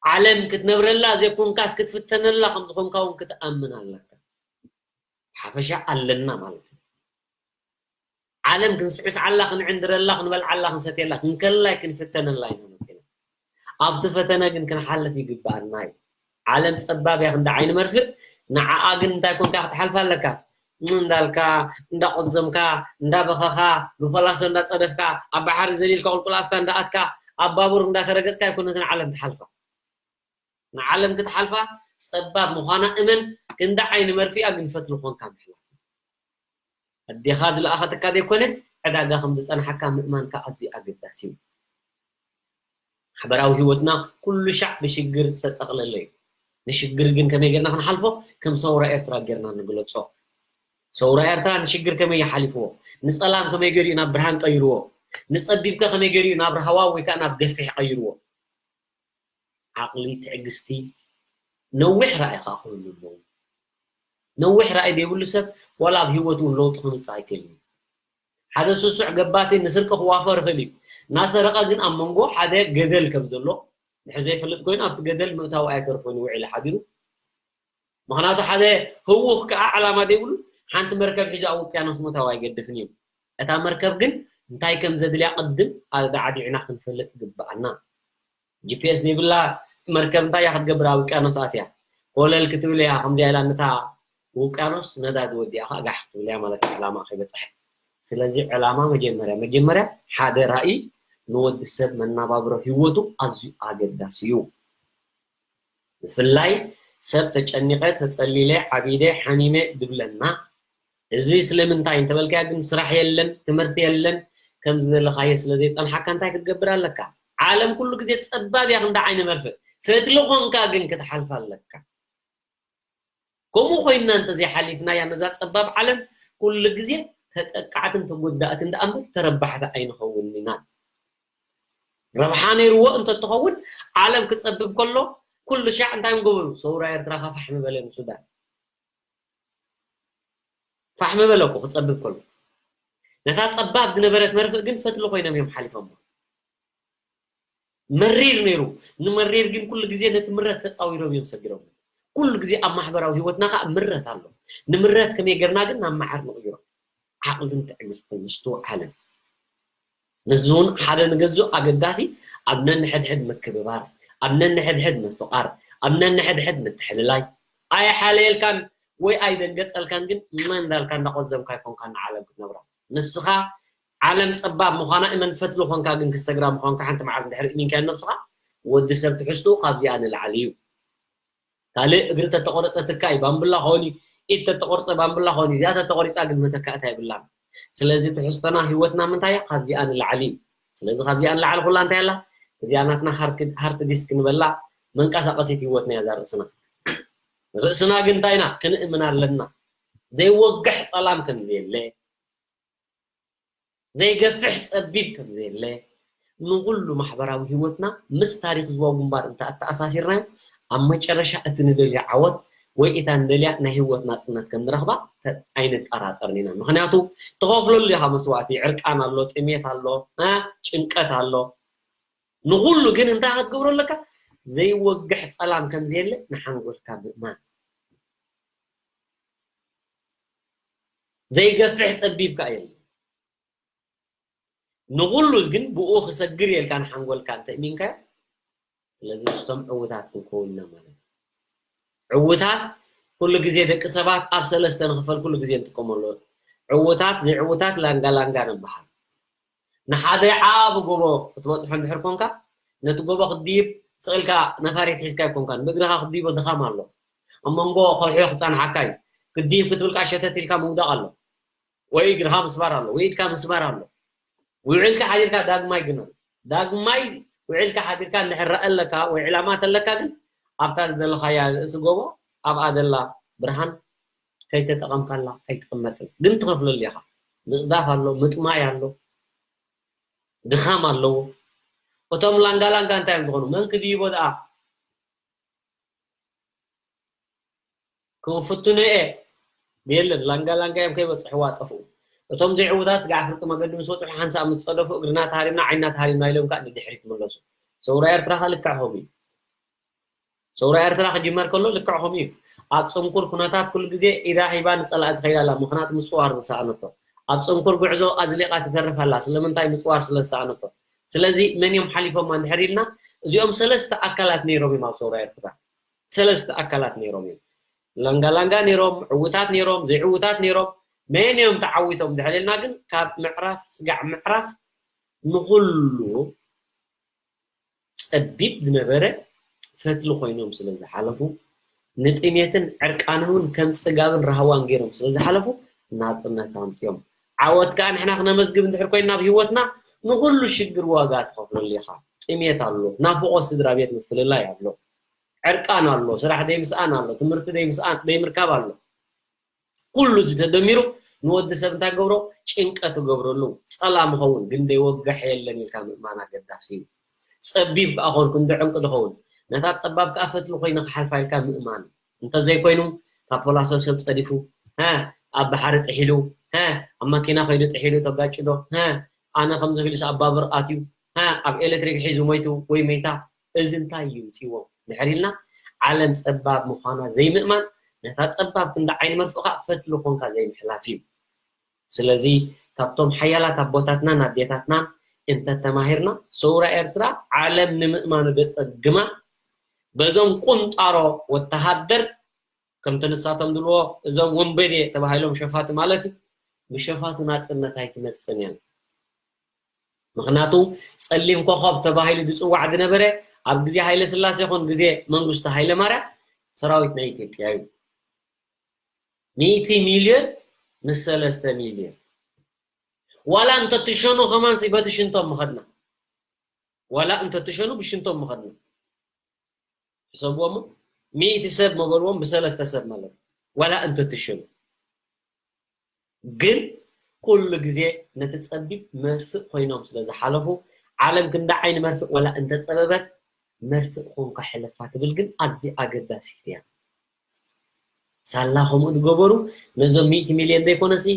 ዓለም ክትነብረላ ዘይኮንካስ ክትፍተነላ ከም ዝኾንካ እውን ክትኣምን ኣለካ። ሓፈሻ ኣለና ማለት እዩ። ዓለም ክንስዕስዓላ፣ ክንዕንድረላ፣ ክንበልዓላ፣ ክንሰትየላ፣ ክንከላይ፣ ክንፍተነላ ኢና መፂና። ኣብቲ ፈተነ ግን ክንሓልፍ ይግብኣና እዩ። ዓለም ፀባብ እያ ክንዲ ዓይኒ መርፍእ፣ ንዓኣ ግን እንታይ ኮንካ ክትሓልፋ ኣለካ? እንዳልካ፣ እንዳቆዘምካ፣ እንዳበኸኻ፣ ብፈላሶ እንዳፀደፍካ፣ ኣብ ባሕሪ ዘሊልካ ቁልቁል ኣፍካ እንዳኣትካ፣ ኣብ ባቡር እንዳተረገፅካ ኣይኮነትን ዓለም ትሓልፋ። ንዓለም ክትሓልፋ ፀባብ ምዃና እመን፣ ክንዲ ዓይኒ መርፍእያ ግን ፈትሊ ኮንካ ምሕላፍ። ኣዴኻ ዝለኣኸትካ ዘይኮነ ዕዳጋ ከም ዝፀንሓካ ምእማንካ ኣዝዩ ኣገዳሲ እዩ። ማሕበራዊ ህይወትና ኩሉ ሻዕ ብሽግር ዝተጠቕለለ እዩ። ንሽግር ግን ከመይ ጌርና ክንሓልፎ? ከም ሰውራ ኤርትራ ጌርና ንግለጾ። ሰውራ ኤርትራ ንሽግር ከመይ ይሓሊፍዎ? ንጸላም ከመይ ገይሩ እዩ ናብ ብርሃን ቀይርዎ? ንጸቢብከ ከመይ ገይሩ እዩ ናብ ራህዋ ወይ ከኣ ናብ ገፊሕ ቀይርዎ? ዓቕሊ፣ ትዕግስቲ፣ ነዊሕ ራእይ ከኣ ክህሉ ኣለዎ። ነዊሕ ራእይ ዘይብሉ ሰብ ዋላ ኣብ ህይወቱ እውን ለውጢ ከምጽእ ኣይክእልን እዩ። ሓደ ስሱዕ ገባቲ ንስርቂ ክዋፈር ይኽእል እዩ። እናሰረቐ ግን ኣብ መንጎ ሓደ ገደል ከም ዘሎ ድሕር ዘይፈልጥ ኮይኑ ኣብቲ ገደል ምእታው ኣይተርፎን እዩ ውዒሉ ሓዲሩ። ምኽንያቱ ሓደ ህዉኽ ከኣ ዕላማ ዘይብሉ ሓንቲ መርከብ ሒዙ ኣብ ውቅያኖስ ምእታው ኣይገድፍን እዩ። እታ መርከብ ግን እንታይ ከም ዘድልያ ቅድም ኣዳዕዲዕና ክንፈልጥ ይግብኣና። ጂ ፒ ኤስ ዘይብላ መርከብ እንታይ እያ ክትገብር ኣብ ውቅያኖስ ኣትያ? ኮለል ክትብል እያ፣ ከምዚኣ ኢላ ነታ ውቅያኖስ ነዳዲ ወዲኣ ከዓ ጋሕ ክትብል እያ ማለት እዩ፣ ዕላማ ከይበፅሐት። ስለዚ ዕላማ መጀመርያ መጀመርያ ሓደ ራእይ ንወዲ ሰብ መናባብሮ ህይወቱ ኣዝዩ ኣገዳሲ እዩ። ብፍላይ ሰብ ተጨኒቐ፣ ተጸሊለ፣ ዓቢደ፣ ሓሚመ ድብለና። እዚ ስለምንታይ እንተበልካያ ግን ስራሕ የለን፣ ትምህርቲ የለን፣ ከም ዝደለኻዮ ስለ ዘይጸንሓካ እንታይ ክትገብር ኣለካ? ዓለም ኩሉ ግዜ ጸባብ እያ ክንዲ ዓይኒ መርፍእ። ፈትሊ ኾንካ ግን ክትሓልፋ ኣለካ። ከምኡ ኮይንና እንተዘይሓሊፍናያ ነዛ ጸባብ ዓለም ኩሉ ግዜ ተጠቃዕትን ተጎዳእትን ደኣ እምበር ተረባሕቲ ኣይንኸውን ኢና። ረብሓ ነይርዎ እንተትኸውን ዓለም ክጸብብ ከሎ ኩሉ ሻዕ እንታይ ምገበሩ? ሰውራ ኤርትራ ከ ፋሕ ምበለ ንሱዳን። ፋሕ ምበለ እኮ ክጸብብ ከሎ። ነታ ጸባብ ዝነበረት መርፍእ ግን ፈትሊ ኮይኖም እዮም ሓሊፎሞ። መሪር ነይሩ። ንመሪር ግን ኩሉ ግዜ ነቲ ምረት ተጻዊሮም እዮም ሰጊሮም። ኩሉ ግዜ ኣብ ማሕበራዊ ህይወትና ከኣ ምረት ኣሎ። ንምረት ከመይ ጌርና ግን ናብ መዓር ንቕይሮ? ዓቕልን ትዕግስትን ምስትውዓልን። ነዚ እውን ሓደ ንገዝኡ ኣገዳሲ ኣብ ነንሕድሕድ ምክብባር፣ ኣብ ነንሕድሕድ ምፍቓር፣ ኣብ ነንሕድሕድ ምትሕልላይ። ኣይሓለየልካን ወይ ኣይደንገጸልካን ግን መን እንዳልካ እንዳቆዘምካ ኣይኮንካ ንዓለም ክትነብራ። ንስኻ ዓለም ጸባብ ምዃና እመን ፈትሊ ኾንካ ግን ክሰግራ ምዃንካ ሓንቲ መዓልቲ እንድሕር እሚንካዮ ንነብስኻ ወዲ ሰብ ትሕዝትኡ ካብዚኣ ንላዕሊ እዩ። ካልእ እግሪ ተተቆረጸ ትካእ እዩ፣ ባምቡላ ክኸውን እዩ፣ ኢድ ተተቆርጸ ባምቡላ ክኸውን እዩ፣ እዚኣ ተተቆሪጻ ግን መተካእታ የብላን። ስለዚ ትሕዝቶና ህይወትና ምንታይ እያ? ካብዚኣ ንላዕሊ እዩ። ስለዚ ካብዚኣ ንላዕሊ ኩላ እንታይ ኣላ? እዚኣ ናትና ሃርክ-፣ ሃርት ዲስክ ንበላ መንቀሳቐሲት ህይወትና እያ እዛ ርእስና። ርእስና ግን እንታይ ኢና? ክንእምን ኣለና። ዘይወግሕ ጸላም ከም ዘየለ፣ ዘይገፍሕ ጸቢብ ከም ዘየለ፣ ንኹሉ ማሕበራዊ ህይወትና ምስ ታሪኽ ዞባ ግንባር እንተ ኣተኣሳሲርናዮ፣ ኣብ መጨረሻ እቲ ንደልዮ ዓወት ወይ እታ ንደልያ ናይ ህይወት ናጽነት ከም ንረኽባ ተ-፣ ኣይንጠራጠርን ኢና። ምኽንያቱ ትኸፍለሉ ኢኻ መስዋእቲ፣ ዕርቃን ኣሎ፣ ጥሜት ኣሎ፣ እ፣ ጭንቀት ኣሎ። ንኹሉ ግን እንታይ ክትገብሮ ኣለካ? ዘይወግሕ ጸላም ከም ዘየለ ንሓንጎልካ ምእማን። ዘይገፍሕ ጸቢብ ከኣ የለን። ንኹሉ ግን ብኡ ክሰግር የልካ ንሓንጎልካ እንተ እሚንካዮ። ስለዚ ምስቶም ዕውታት ክንከውን ኢና ማለት እዩ። ዕውታት ኩሉ ግዜ ደቂ ሰባት ኣብ ሰለስተ ንኽፈል ኩሉ ግዜ ንጥቀመሉ። ዕውታት፣ ዘይዕውታት፣ ላንጋ ላንጋ ንበሃል። ንሓደ ዓቢ ጎቦ ክትበጽሖ እንድሕር ኮንካ፣ ነቲ ጎቦ ክትድይብ ስቕ ኢልካ ነፋሪት ሒዝካ ኣይኮንካን፣ ብእግርኻ ክትድይቦ ድኻም ኣሎ። ኣብ መንጎ ከውሒ ክጸንሓካ እዩ። ክትድይብ ክትብል ከኣ ሸተት ኢልካ ምውዳቕ ኣሎ። ወይ እግርኻ ምስባር ኣሎ፣ ወይ ኢድካ ምስባር ኣሎ። ውዒልካ ሓዲርካ ዳግማይ ግን ኣሎ። ዳግማይ ውዒልካ ሓዲርካ እንድሕር ረኣ ኣለካ ወይ ዕላማ ተለካ ግን ኣብታ ዝደለኻያ ርእሲ ጎቦ ኣብኣ ዘላ ብርሃን ከይተጠቐምካላ ኣይትቕመጥን። ግን ትኸፍለሉ ኢኻ። ምጽዳፍ ኣሎ፣ ምጥማይ ኣሎ፣ ድኻም ኣለዎ። እቶም ላንጋ ላንጋ እንታይ እዮም ዝኾኑ? መን ክድይቦ ደኣ? ክፍትኖ እየ። የለን፣ ላንጋ ላንጋ እዮም ከይበጽሕዋ ጠፍኡ። እቶም ዘይዕውታት ስጋዕ ፍርቂ መገዲ ምስ በጽሑ ሓንሳእ ምስ ጸደፉ እግርና ተሃሪምና ዓይንና ተሃሪምና ኢሎም ከኣ ንድሕሪት ይምለሱ። ሰውራ ኤርትራ ከኣ ልክዕ ከምኡ እዩ። ሰውራ ኤርትራ ክጅመር ከሎ ልክዕ ከምኡ እዩ። ኣብ ጽንኩር ኩነታት ኩሉ ግዜ ኢዳ ሂባ ንጸላኢ ትኸይድ ኣላ፣ ምኽንያቱ ምጽዋር ዝሰኣነቶ። ኣብ ጽንኩር ጉዕዞ ኣዝሊቓ ትተርፍ ኣላ፣ ስለምንታይ? ምጽዋር ስለ ዝሰኣነቶ። ስለዚ መን እዮም ሓሊፎማ እንድሕር ኢልና፣ እዚኦም ሰለስተ ኣካላት ነይሮም እዮም ኣብ ሰውራ ኤርትራ። ሰለስተ ኣካላት ነይሮም እዮም። ላንጋ ላንጋ ነይሮም፣ ዕውታት ነይሮም፣ ዘይዕውታት ነይሮም። መን እዮም ተዓዊቶም እንድሕር ኢልና ግን ካብ ምዕራፍ ስጋዕ ምዕራፍ ንኹሉ ጸቢብ ዝነበረ ፈትሊ ኮይኖም ስለ ዝሓለፉ፣ ንጥሜትን ዕርቃንን እውን ከም ጽጋብን ራህዋን ገይሮም ስለ ዝሓለፉ ናጽነት ኣምጺኦም። ዓወት ከኣ ንሕና ክነመዝግብ እንድሕር ኮይንና ኣብ ህይወትና ንኹሉ ሽግር ዋጋ ትኸፍለሉ ኢኻ። ጥሜት ኣሎ፣ ናፍቖት ስድራ ቤት ምፍልላይ ኣሎ፣ ዕርቃን ኣሎ፣ ስራሕ ደይምስኣን ኣሎ፣ ትምህርቲ ደይምስኣን ደይምርካብ ኣሎ። ኩሉ እዚ ተደሚሩ ንወዲ ሰብ እንታይ ገብሮ? ጭንቀት ትገብረሉ። ጸላም ኸውን ግን ደይወግሕ የለን ኢልካ ምእማን ኣገዳሲ እዩ። ጸቢብ ከኣ ኾንኩ እንደ ዕንቂ ድኸውን ነታ ጸባብ ከኣ ፈትሊ ኮይነ ክሓልፋ ኢልካ ምእማን። እንተዘይኮይኑ ታፖላሶ ሰብ ጸዲፉ፣ ሀ፣ ኣብ ባሕሪ ጥሒሉ፣ ሀ፣ ኣብ ማኪና ከይዱ ጥሒሉ ተጋጭዶ፣ ሀ፣ ኣነ ከምዚ ኢሉስ ኣብ ባቡር ኣትዩ፣ ሀ፣ ኣብ ኤሌክትሪክ ሒዙ ሞይቱ ወይ መይታ፣ እዚ እንታይ እዩ ምጽዎ? ድሕር ኢልና ዓለም ጸባብ ምዃና ዘይምእማን፣ ነታ ጸባብ ክንዲ ዓይኒ መርፍእ ከኣ ፈትሊ ኾንካ ዘይምሕላፍ እዩ። ስለዚ ካብቶም ሓያላት ኣቦታትናን ኣዴታትናን እንተተማሂርና፣ ሰውራ ኤርትራ ዓለም ንምእማኑ ደጸግማ፣ በዞም ቁንጣሮ ወተሃደር፣ ከምቲ ንሳቶም ዝብልዎ እዞም ወንበዴ ተባሂሎም ሸፋቱ ማለት እዩ፣ ብሸፋቱ ናጽነት ኣይትመጽእን እያ። ምኽንያቱ ጸሊም ኮኾብ ተባሂሉ ዝጽዋዕ ዝነበረ ኣብ ግዜ ሃይለ ስላሴ ይኹን ግዜ መንግስቱ ሃይለ ማርያም ሰራዊት ናይ ኢትዮጵያ እዩ። ሚእቲ ሚልዮን ምስ ሰለስተ ሚልዮን ዋላ እንተትሸኑ ከማንሲ በቲ ሽንቶም ምኸድና። ዋላ እንተትሸኑ ብሽንቶም ምኸድና። ሕሰብዎ እሞ ሚእቲ ሰብ መበልዎም ብሰለስተ ሰብ ማለት እዩ። ዋላ እንተትሸኑ ግን ኩሉ ግዜ ነቲ ጸቢብ መርፍእ ኮይኖም ስለ ዝሓለፉ፣ ዓለም ክንዲ ዓይኒ መርፍእ ዋላ እንተጸበበት፣ መርፍእ ኮንካ ሕለፋ ትብል ግን ኣዝያ ኣገዳሲት እያ። ሳላ ከምኡ ዝገበሩ ነዞም ሚእቲ ሚልዮን ዘይኮነሲ፣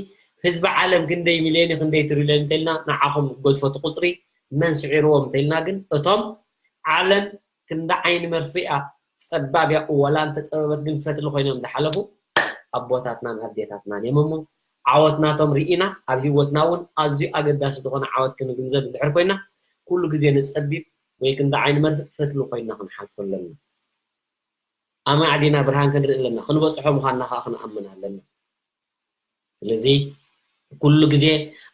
ህዝቢ ዓለም ክንደይ ሚልዮን እዩ፣ ክንደይ ትሪልዮን እንተኢልና፣ ንዓኹም ገድፎ እቲ ቁጽሪ መን ስዒርዎም እንተኢልና ግን፣ እቶም ዓለም ክንዲ ዓይኒ መርፍእ እያ፣ ጸባብ እያ፣ ዋላ እንተጸበበት ግን ፈትሊ ኮይኖም ዝሓለፉ ኣቦታትናን ኣዴታትናን እዮም እሞ፣ ዓወት ናቶም ርኢና፣ ኣብ ህይወትና እውን ኣዝዩ ኣገዳሲ ዝኾነ ዓወት ክንግንዘብ እንድሕር ኮይና፣ ኩሉ ግዜ ንጸቢብ ወይ ክንዲ ዓይኒ መርፍእ ፈትሊ ኮይና ክንሓልፎ ኣለና። ኣማዕዲና ብርሃን ክንርኢ ኣለና፣ ክንበጽሖ ምዃንና ከኣ ክንኣምን ኣለና። ስለዚ ኩሉ ግዜ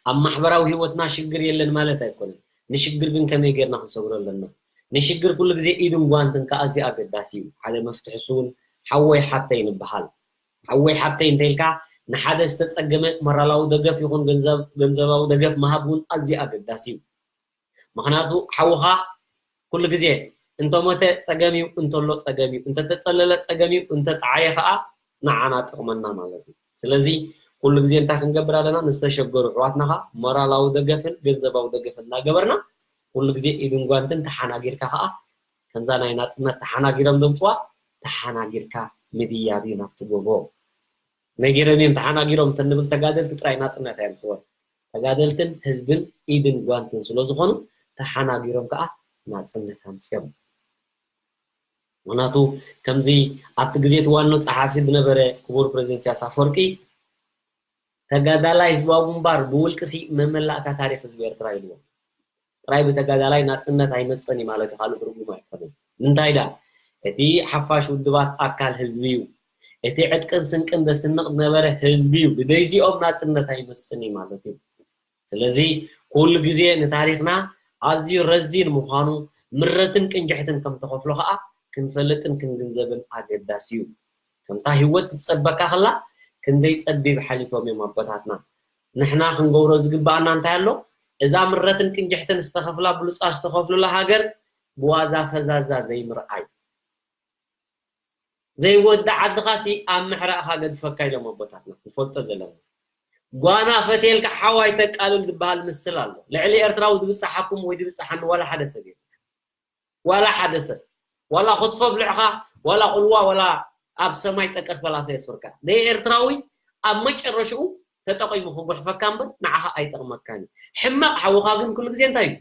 ኣብ ማሕበራዊ ህይወትና ሽግር የለን ማለት ኣይኮነን። ንሽግር ግን ከመይ ጌርና ክንሰግሮ ኣለና? ንሽግር ኩሉ ግዜ ኢድን ጓንትን ከኣ ኣዝዩ ኣገዳሲ እዩ። ሓደ መፍትሒ እሱ እውን ሓወይ ሓብተይ ንበሃል። ሓወይ ሓብተይ እንተኢልካ ንሓደ ዝተጸገመ ሞራላዊ ደገፍ ይኹን ገንዘብ-፣ ገንዘባዊ ደገፍ ምሃብ እውን ኣዝዩ ኣገዳሲ እዩ። ምኽንያቱ ሓውኻ ኩሉ ግዜ እንተሞተ ጸገም እዩ፣ እንተሎ ጸገም እዩ፣ እንተተጸለለ ጸገም እዩ፣ እንተጠዓየ ከኣ ንዓና ጠቕመና ማለት እዩ። ስለዚ ኩሉ ግዜ እንታይ ክንገብር ኣለና? ንዝተሸገሩ ኣሕዋትና ከኣ ሞራላዊ ደገፍን ገንዘባዊ ደገፍን እናገበርና ኩሉ ግዜ ኢድን ጓንትን ተሓናጊርካ ከኣ ከምዛ ናይ ናጽነት ተሓናጊሮም ዘምጽዋ ተሓናጊርካ ምድያብ እዩ ናብቲ ጎቦ። ነጊሮም እዮም ተሓናጊሮም እንተንብል ተጋደልቲ ጥራይ ናጽነት ኣየምጽወን። ተጋደልትን ህዝብን ኢድን ጓንትን ስለ ዝኾኑ ተሓናጊሮም ከኣ ናጽነት ኣምጽኦም። ምኽንያቱ ከምዚ ኣብቲ ግዜ እቲ ዋና ጸሓፊ ዝነበረ ክቡር ፕሬዚደንት ኢሳያስ ኣፈወርቂ ተጋዳላይ ህዝባዊ ግንባር ብውልቅሲ መመላእታ ታሪኽ ህዝቢ ኤርትራ ኢልዎ። ጥራይ ብተጋዳላይ ናጽነት ኣይመጽእን እዩ ማለት እዩ፣ ካልእ ትርጉም ኣይኮነን። ምንታይ ዳ? እቲ ሓፋሽ ውድባት ኣካል ህዝቢ እዩ። እቲ ዕጥቅን ስንቅን ዘስንቕ ዝነበረ ህዝቢ እዩ። ብደይዚኦም ናጽነት ኣይመጽእን እዩ ማለት እዩ። ስለዚ ኩሉ ግዜ ንታሪኽና ኣዝዩ ረዚን ምዃኑ ምረትን ቅንጅሕትን ከም ተኸፍሎ ከኣ ክንፈልጥን ክንግንዘብን ኣገዳሲ እዩ። ከምታ ህይወት ትጸበካ ከላ ክንደይ ጸቢብ ሓሊፎም እዮም ኣቦታትና። ንሕና ክንገብሮ ዝግባኣና እንታይ ኣሎ? እዛ ምረትን ቅንጅሕትን ዝተኸፍላ ብሉጻት ዝተኸፍሉላ ሃገር ብዋዛ ፈዛዛ ዘይምርኣይ። ዘይወዲ ዓድኻሲ ኣብ ምሕራእኻ ገድፈካ ኢሎም ኣቦታትና። ንፈልጦ ዘለና። ጓና ፈትየልካ ሓዋይ ተቃልል ዝበሃል ምስል ኣሎ። ልዕሊ ኤርትራዊ ድብጻሓኩም ወይ ድብጻሓኒ ዋላ ሓደ ሰብ የለን። ዋላ ሓደ ሰብ። ዋላ ክትፎ ብልዕኻ፣ ዋላ ቁልዋ፣ ዋላ ኣብ ሰማይ ጠቀስ በላሶ የስፍርካ። ደይ ኤርትራዊ ኣብ መጨረሽኡ ተጠቒሙ ክጉሕፈካ እምበር ንዓኻ ኣይጠቕመካን እዩ። ሕማቕ ሓውኻ ግን ኩሉ ግዜ እንታይ እዩ?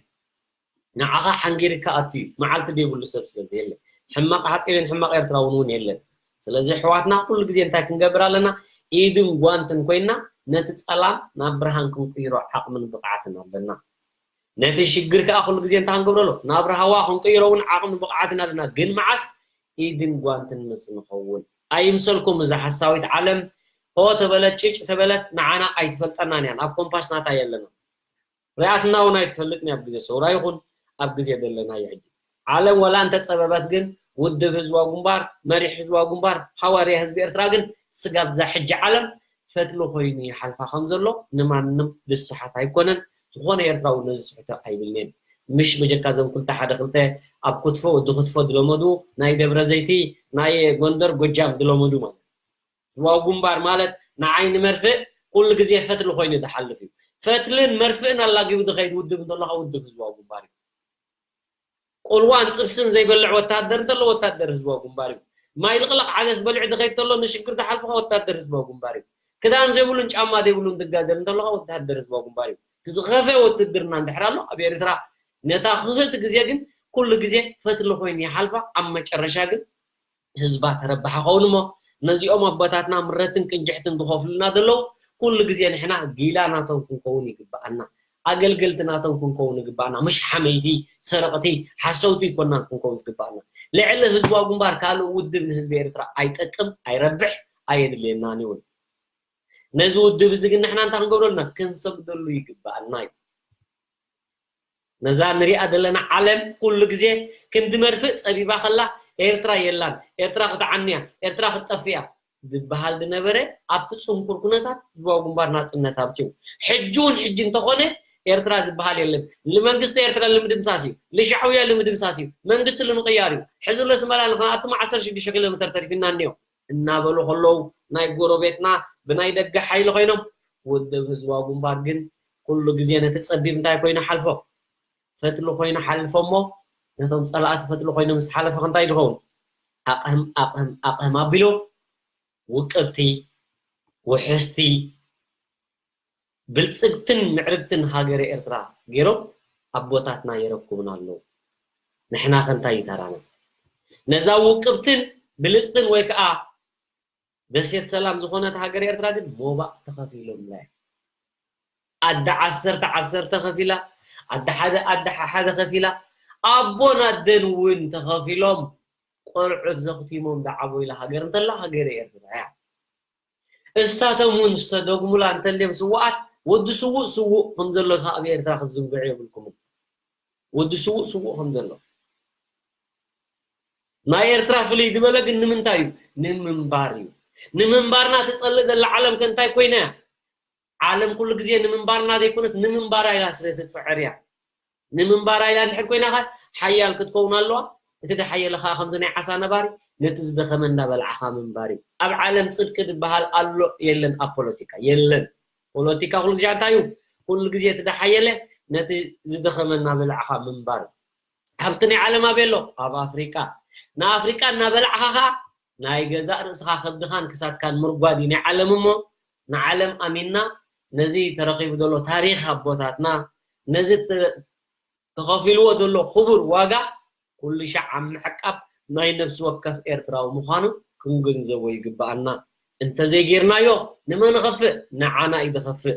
ንዓኻ ሓንጊርካ ኣቱ እዩ። መዓልቲ ዘይብሉ ሰብ ስለ ዘየለ። ሕማቕ ሓጺርን ሕማቕ ኤርትራውን እውን የለን። ስለዚ ኣሕዋትና ኩሉ ግዜ እንታይ ክንገብር ኣለና? ኢድን ጓንትን ኮይና ነቲ ጸላም ናብ ብርሃን ክንቅይሮ ዓቕምን ብቕዓትን ኣለና። ነቲ ሽግር ከኣ ኩሉ ግዜ እንታይ ክንገብሮ ኣሎ? ናብ ራህዋ ክንቅይሮ እውን ዓቕምን ብቕዓትን ኣለና። ግን መዓስ? ኢድን ጓንትን ምስ ንኸውን። ኣይምሰልኩም እዛ ሓሳዊት ዓለም ሆ ተበለት ጭጭ ተበለት ንዓና ኣይትፈልጠናን እያ። ኣብ ኮምፓስ ናታ የለና። ሪኣትና እውን ኣይትፈልጥን እያ ኣብ ግዜ ሰውራ ይኹን ኣብ ግዜ ዘለናዮ ሕጂ። ዓለም ወላ እንተጸበበት ግን ውድብ ህዝባዊ ግንባር፣ መሪሕ ህዝባዊ ግንባር፣ ሃዋርያ ህዝቢ ኤርትራ ግን ስጋብ እዛ ሕጂ ዓለም ፈትሊ ኮይኑ ይሓልፋ ከም ዘሎ ንማንም ዝስሓት ኣይኮነን። ዝኾነ ኤርትራዊ ነዚ ስሕቶ ኣይብልን'የን። ምሽ በጀካ እዞም ክልተ ሓደ ክልተ ኣብ ክትፎ ወዲ ክትፎ ዝለመዱ ናይ ደብረ ዘይቲ ናይ ጎንደር ጎጃም ዝለመዱ ማለት ህዝባዊ ግንባር ማለት ንዓይ ንመርፍእ ኩሉ ግዜ ፈትሊ ኮይኑ ዝሓልፍ እዩ። ፈትልን መርፍእን ኣላጊቡ ዝኸይድ ውድብ እንተሎ ከዓ ውድብ ህዝባዊ ግንባር እዩ። ቁልዋን ጥብስን ዘይበልዕ ወታደር እንተሎ ወታደር ህዝባዊ ግንባር እዩ። ማይ ልቕለቕ ዓደስ በሊዑ ዝኸይድ እንተሎ ንሽግር ዝሓልፍ ከዓ ወታደር ህዝባዊ ግንባር እዩ። ክዳን ዘይብሉን ጫማ ዘይብሉን ዝጋደል እንተሎ ከዓ ወታደር ህዝባዊ ግንባር እዩ። እቲ ዝኸፈ ውትድርና እንድሕር ኣሎ ኣብ ኤርትራ ነታ ክፍእቲ ግዜ ግን ኩሉ ግዜ ፈትሊ ኮይኑ ይሓልፋ። ኣብ መጨረሻ ግን ህዝባ ተረባሒ ኸውን እሞ ነዚኦም ኣቦታትና ምረትን ቅንጅሕትን ዝኸፍሉና ዘለዉ ኩሉ ግዜ ንሕና ጊላ ናቶም ክንከውን ይግብኣና። ኣገልገልቲ ናቶም ክንከውን ይግብኣና። ምሽ ሓመይቲ፣ ሰረቕቲ፣ ሓሰውቲ ኣይኮናን ክንከውን ዝግብኣና። ልዕሊ ህዝባዊ ግንባር ካልእ ውድብ ንህዝቢ ኤርትራ ኣይጠቅም፣ ኣይረብሕ፣ ኣየድልየናን እውን። ነዚ ውድብ እዚ ግን ንሕና እንታይ ክንገብረሉ ኢና? ክንሰግደሉ ይግብኣና እዩ። ነዛ ንሪኣ ዘለና ዓለም ኩሉ ግዜ ክንዲ መርፍእ ጸቢባ ከላ ኤርትራ የላን፣ ኤርትራ ክትዓኒ እያ፣ ኤርትራ ክትጠፍእ እያ ዝበሃል ዝነበረ ኣብቲ ጽንኩር ኩነታት ህዝባዊ ግንባር ናጽነት ኣምጺኡ። ሕጂ እውን ሕጂ እንተኾነ ኤርትራ ዝበሃል የለን። ንመንግስቲ ኤርትራ ንምድምሳስ እዩ፣ ንሻዕውያ ንምድምሳስ እዩ፣ መንግስቲ ንምቕያር እዩ። ሕዚ ለስመራ ንክንኣትም ዓሰርተ ሽዱሽተ ኪሎ ሜተር ተሪፊና እኒኦ። እናበሉ ከለዉ ናይ ጎረቤትና ብናይ ደገ ሓይሊ ኮይኖም ውድብ ህዝባዊ ግንባር ግን ኩሉ ግዜ ነቲ ጸቢብ እንታይ ኮይኑ ሓልፎ ፈትሊ ኮይኑ ሓልፎ እሞ ነቶም ጸላእቲ ፈትሊ ኮይኖም ምስ ሓለፈ እንታይ ዝኸውን ኣቕህም ኣቕህም ኣቕህም ኣቢሎም ውቅብቲ ውሕስቲ ብልጽግትን ምዕርግትን ሃገረ ኤርትራ ገይሮም ኣቦታትና የረኩብና ኣለዉ። ንሕና ከ እንታይ እዩ ተራና? ነዛ ውቅብትን ብልጽትን ወይ ከዓ ደሴት ሰላም ዝኾነት ሃገረ ኤርትራ ግን ሞባእ ተኸፊሎምላ እዮም። ኣደ ዓሰርተ ዓሰርተ ከፊላ፣ ኣደ ሓደ ኣደ ሓደ ከፊላ፣ ኣቦን ኣደን እውን ተኸፊሎም ቆልዑት ዘኽቲሞም ዝዓበዩላ ሃገር እንተላ ሃገረ ኤርትራ እያ። እሳቶም እውን ዝተደጉሙላ እንተልዮም ስውኣት ወዲ ስውእ ስውእ ከም ዘሎ ከኣ ኣብ ኤርትራ ክትዝንግዑ የብልኩምን። ወዲ ስውእ ስውእ ከም ዘሎ ናይ ኤርትራ ፍልይ ዝበለ ግን ንምንታይ እዩ? ንምንባር እዩ። ንምንባርና ትጸልእ ዘላ ዓለም ከ እንታይ ኮይና እያ? ዓለም ኩሉ ግዜ ንምንባርና ዘይኮነት ንምንባራ ኢላ ስለ ትጽዕር እያ። ንምንባራ ኢላ እንድሕር ኮይና ከ ሓያል ክትከውን ኣለዋ። እቲ ዝሓየለ ከኣ ከምዚ ናይ ዓሳ ነባሪ ነቲ ዝደኸመ እንዳበላዕኻ ምንባር እዩ። ኣብ ዓለም ጽድቂ ዝበሃል ኣሎ የለን? ኣብ ፖለቲካ የለን። ፖለቲካ ኩሉ ግዜ እንታይ እዩ? ኩሉ ግዜ እቲ ዝሓየለ ነቲ ዝደኸመ እናበላዕኻ ምንባር እዩ። ሃብቲ ናይ ዓለም ኣበይ ኣሎ? ኣብ ኣፍሪቃ። ንኣፍሪቃ እናበላዕኻ ኸኣ ናይ ገዛእ ርእስኻ ከብድኻን ክሳድካን ምርጓድ እዩ ናይ ዓለም። እሞ ንዓለም ኣሚንና ነዚ ተረኺቡ ዘሎ ታሪኽ ኣቦታትና ነዚ ተ- ተኸፊልዎ ዘሎ ክቡር ዋጋ ኩሉ ሻዕ ኣብ ምዕቃብ ናይ ነፍሲ ወከፍ ኤርትራዊ ምዃኑ ክንግንዘቦ ይግብኣና። እንተዘይጌርናዮ ንመን ኸፍእ? ንዓና እዩ ዝኸፍእ።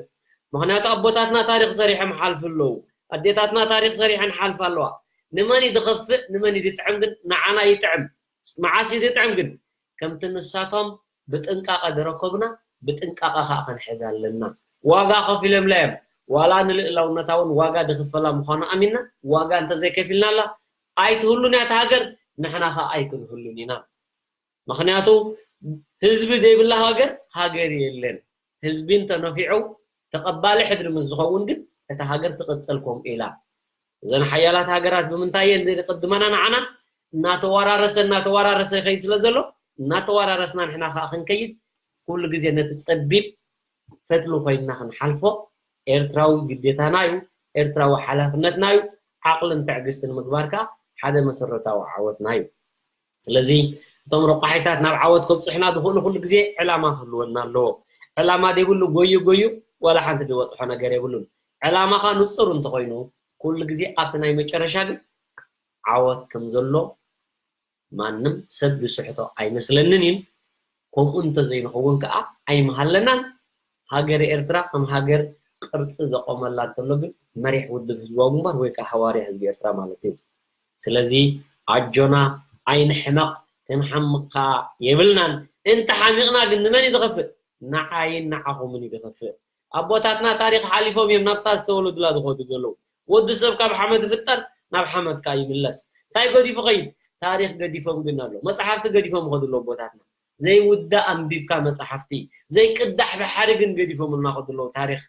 ምኽንያቱ ኣቦታትና ታሪኽ ሰሪሖም ሓልፉ ኣለዉ። ኣዴታትና ታሪኽ ሰሪሐን ሓልፋ ኣለዋ። ንመን እዩ ዝኸፍእ? ንመን እዩ ዝጥዕም ግን? ንዓና እዩ ይጥዕም። መዓስ እዩ ዝጥዕም ግን? ከምቲ ንሳቶም ብጥንቃቐ ዝረከቡና ብጥንቃቐ ከዓ ክንሕዝ ኣለና። ዋጋ ከፊሎምላ እዮም። ዋላ ንልእላውነታ እውን ዋጋ ዝኽፈላ ምዃኑ ኣሚንና ዋጋ እንተዘይከፊልናላ ኣይትህሉን እያ እታ ሃገር፣ ንሕና ከዓ ኣይክንህሉን ኢና። ምኽንያቱ ህዝቢ ዘይብላ ሃገር ሃገር የለን። ህዝቢ እንተነፊዑ ተቐባሊ ሕድሪ ምስ ዝኸውን ግን እታ ሃገር ትቕጽል ከምኡ ኢላ። እዘን ሓያላት ሃገራት ብምንታይ እየን ዝቕድመና? ንዓና እናተወራረሰ እናተወራረሰ ይኸይድ ስለ ዘሎ እናተወራረስና ንሕና ከዓ ክንከይድ ኩሉ ግዜ ነቲ ጸቢብ ፈትሊ ኮይንና ክንሓልፎ ኤርትራዊ ግዴታና እዩ። ኤርትራዊ ሓላፍነትና እዩ። ዓቕልን ትዕግስትን ምግባር ከዓ ሓደ መሰረታዊ ዓወትና እዩ። ስለዚ እቶም ረቋሒታት ናብ ዓወት ከብፅሑና ዝኽእሉ ኩሉ ግዜ ዕላማ ክህልወና ኣለዎ። ዕላማ ዘይብሉ ጎዩ ጎዩ ዋላ ሓንቲ ዝበፅሖ ነገር የብሉን። ዕላማኻ ንፁር እንተኾይኑ ኩሉ ግዜ ኣብቲ ናይ መጨረሻ ግን ዓወት ከም ዘሎ ማንም ሰብ ዝስሕቶ ኣይመስለንን እዩ። ከምኡ እንተዘይንኸውን ከዓ ኣይምሃለናን። ሃገር ኤርትራ ከም ሃገር ቅርፂ ዘቆመላ እንተሎ ግን መሪሕ ውድብ ህዝባዊ ግንባር ወይ ከዓ ሃዋርያ ህዝቢ ኤርትራ ማለት እዩ። ስለዚ ኣጆና ኣይንሕመቕ፣ ክንሓምቕ ከዓ የብልናን። እንተሓሚቕና ግን ንመን እዩ ዝኸፍእ? ንዓይን ንዓኹምን እዩ ዝኸፍእ። ኣቦታትና ታሪኽ ሓሊፎም እዮም ናብታ ዝተወለዱላ ዝኸዱ ዘለዉ። ወዲ ሰብ ካብ ሓመድ ይፍጠር ናብ ሓመድ ከዓ ይምለስ። እንታይ ገዲፉ ኸይድ? ታሪኽ ገዲፎም ግን ኣሎ። መፅሓፍቲ ገዲፎም ይኸዱ ኣለዉ ኣቦታትና። ዘይውዳእ ኣንቢብካ መፅሓፍቲ፣ ዘይቅዳሕ ባሕሪ ግን ገዲፎምልና ይኸዱ ኣለዉ ታሪኽ።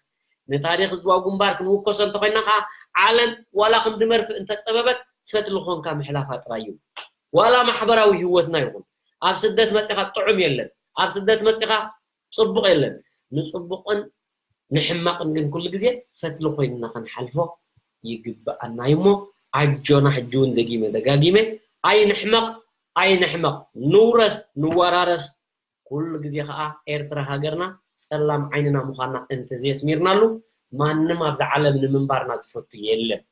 ንታሪኽ ህዝባዊ ግንባር ክንውከሶ እንተኾይንና ከዓ ዓለም ዋላ ክንዲ መርፍእ እንተፀበበት ፈትሊ ኾንካ ምሕላፋ ጥራይ እዩ። ዋላ ማሕበራዊ ህይወትና ይኹን ኣብ ስደት መፂኻ ጥዑም የለን። ኣብ ስደት መፂኻ ፅቡቕ የለን። ንፅቡቕን ንሕማቕን ግን ኩሉ ግዜ ፈትሊ ኮይንና ክንሓልፎ ይግብኣና እዩ እሞ ኣጆና ሕጂ እውን ደጊመ ደጋጊመ ኣይንሕመቕ ኣይንሕመቕ ንውረስ ንወራረስ ኩሉ ግዜ ከዓ ኤርትራ ሃገርና ፀላም ዓይንና ምዃንና እንተዘየስሚርናሉ ማንም ኣብዚ ዓለም ንምንባርና ዝፈቱ የለን።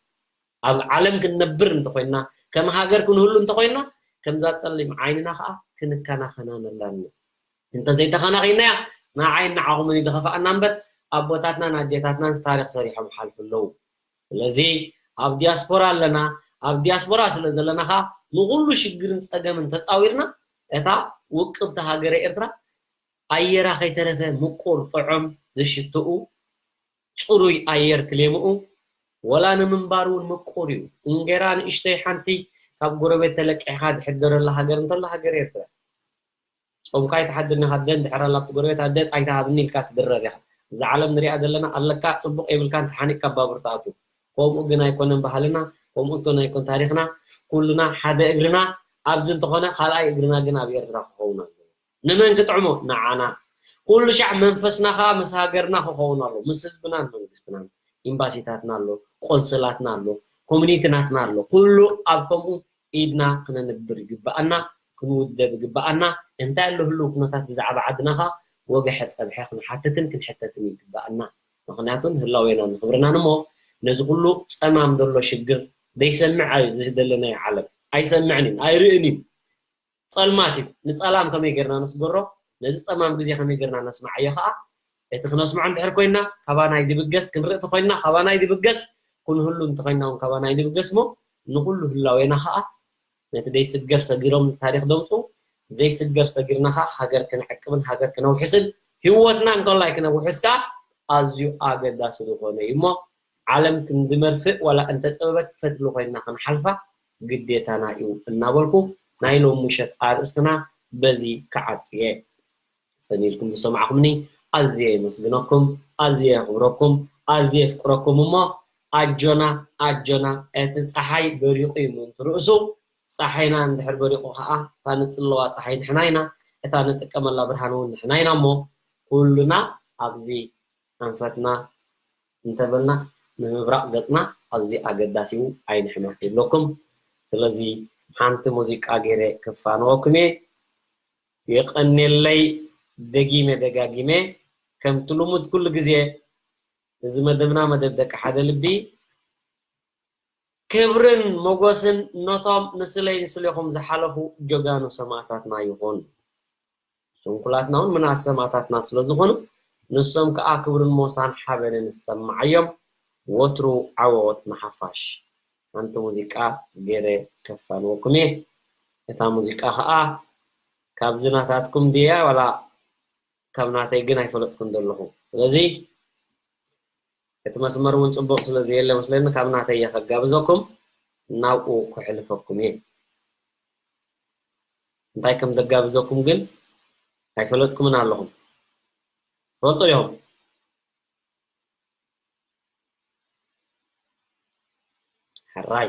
ኣብ ዓለም ክንነብር እንተኮይንና ከም ሃገር ክንህሉ እንተኮይንና ከምዛ ፀሊም ዓይንና ከዓ ክንከናኸና ነላኒ እንተዘይተኸናኺናያ ንዓይን ንዓኹምን እዩ ዝኸፍኣና እምበር ኣቦታትናን ኣዴታትናን ታሪክ ሰሪሖም ሓልፉ ኣለዉ ስለዚ ኣብ ዲያስፖራ ኣለና ኣብ ዲያስፖራ ስለ ዘለና ከዓ ንኩሉ ሽግርን ፀገምን ተፃዊርና እታ ውቅብቲ ሃገረ ኤርትራ ኣየራ ከይተረፈ ምቁር ጥዑም ዝሽትኡ ፅሩይ ኣየር ክሌምኡ ወላ ንምንባር እውን ምቁር እዩ። እንጌራ ንእሽተይ ሓንቲ ካብ ጎረቤት ተለቂሕካ ትሕደረላ ሃገር እንተላ ሃገር ኤርትራ። ጾምካ ኣይትሓድርን ኢኻ ኣደ እንድሕር ኣላ ኣብቲ ጎረቤት ኣደ ኣይትሃብኒ ኢልካ ትድረር ኢኻ። እዛ ዓለም ንሪኣ ዘለና ኣለካ ጽቡቕ የብልካን ተሓኒቕካ ባቡር ትኣቱ። ከምኡ ግን ኣይኮነን ባህልና፣ ከምኡ ግን ኣይኮን ታሪኽና። ኩልና ሓደ እግርና ኣብዚ እንተኾነ ካልኣይ እግርና ግን ኣብ ኤርትራ ክኸውን ኣለዎ። ንመን ክጥዕሞ? ንዓና። ኩሉ ሻዕ መንፈስና ኸኣ ምስ ሃገርና ክኸውን ኣለዎ፣ ምስ ህዝብናን መንግስትናን፣ ኢምባሲታትና ኣሎ፣ ቆንስላትና ኣሎ፣ ኮሚኒቲ ናትና ኣሎ። ኩሉ ኣብ ከምኡ ኢድና ክነንብር ይግብኣና፣ ክንውደብ ይግብኣና። እንታይ ኣሎ ህልው ኩነታት ብዛዕባ ዓድና ኸኣ ወግሐ ጸብሐ ክንሓትትን ክንሕተትን ይግብኣና። ምኽንያቱ ንህላዌናን ንኽብርናን እሞ ነዚ ኩሉ ጸማም ዘሎ ሽግር ዘይሰምዕ እዩ ዝደለናዮ ዓለም። ኣይሰምዕን እዩ፣ ኣይርእን እዩ። ጸልማት እዩ። ንጸላም ከመይ ጌርና ነስገሮ፣ ነዚ ጸማም ግዜ ከመይ ጌርና ነስምዓዮ ኸኣ፣ እቲ ክነስምዖ እንድሕር ኮይንና፣ ካባና እዩ ዝብገስ፣ ክንርኢ እንተኾይንና፣ ካባና እዩ ዝብገስ፣ ክንህሉ እንተኾይንና እውን ካባና እዩ ዝብገስ እሞ፣ ንኹሉ ህላዌና ኸኣ፣ ነቲ ዘይስገር ሰጊሮም ታሪኽ ዘምጽኡ፣ ዘይስገር ሰጊርና ኸኣ ሃገር ክንዕቅብን ሃገር ክነውሕስን፣ ህይወትና እንከላይ ክነውሕስ ከኣ ኣዝዩ ኣገዳሲ ዝኾነ እዩ እሞ፣ ዓለም ክንዲ መርፍእ ዋላ እንተጸበበት ፈትሊ ኮይንና ክንሓልፋ ግዴታና እዩ እናበልኩ ናይ ሎም ምሸት ኣርእስትና በዚ ክዓጽ እየ። ጽን ኢልኩም ዝሰማዕኩምኒ ኣዝየ የመስግነኩም፣ ኣዝየ የኽብረኩም፣ ኣዝየ የፍቅረኩም እሞ ኣጆና ኣጆና እቲ ጸሓይ በሪቑ እዩ ምእንቲ ርእሱ ጸሓይና እንድሕር በሪቑ ኸዓ እታ ንጽለዋ ጸሓይ ንሕና ኢና፣ እታ ንጥቀመላ ብርሃን እውን ንሕና ኢና እሞ ኩልና ኣብዚ ኣንፈትና እንተበልና ንምብራቕ ገጽና ኣዝዩ ኣገዳሲ እዩ ኣይንሕመቕ ይብለኩም ስለዚ ሓንቲ ሙዚቃ ገይረ ክፋነወኩም እየ የቐኔለይ ደጊመ ደጋጊመ ከምቲ ልሙድ ኩሉ ግዜ እዚ መደብና መደብ ደቂ ሓደ ልቢ ክብርን ሞጎስን ነቶም ንስለይ ንስሌኹም ዝሓለፉ ጀጋኑ ሰማእታትና ይኹን። ስንኩላትና እውን ምናሰማታትና ስለ ዝኾኑ፣ ንሶም ከኣ ክብርን ሞሳን ሓበንን ይሰማዓዮም። ወትሩ ዓወት ንሓፋሽ። ሓንቲ ሙዚቃ ገይረ ከፋንወኩም እየ። እታ ሙዚቃ ከኣ ካብዚ ናታትኩም ድያ ዋላ ካብ ናተይ ግን ኣይፈለጥኩን ዘለኹ። ስለዚ እቲ መስመር እውን ጽቡቕ ስለ ዘየለ መስለኒ ካብ ናተይ እየ ከጋብዘኩም፣ ናብኡ ከሕልፈኩም እየ። እንታይ ከም ዘጋብዘኩም ግን ኣይፈለጥኩምን ኣለኹም። ትፈልጡ ዲኹም? ሕራይ።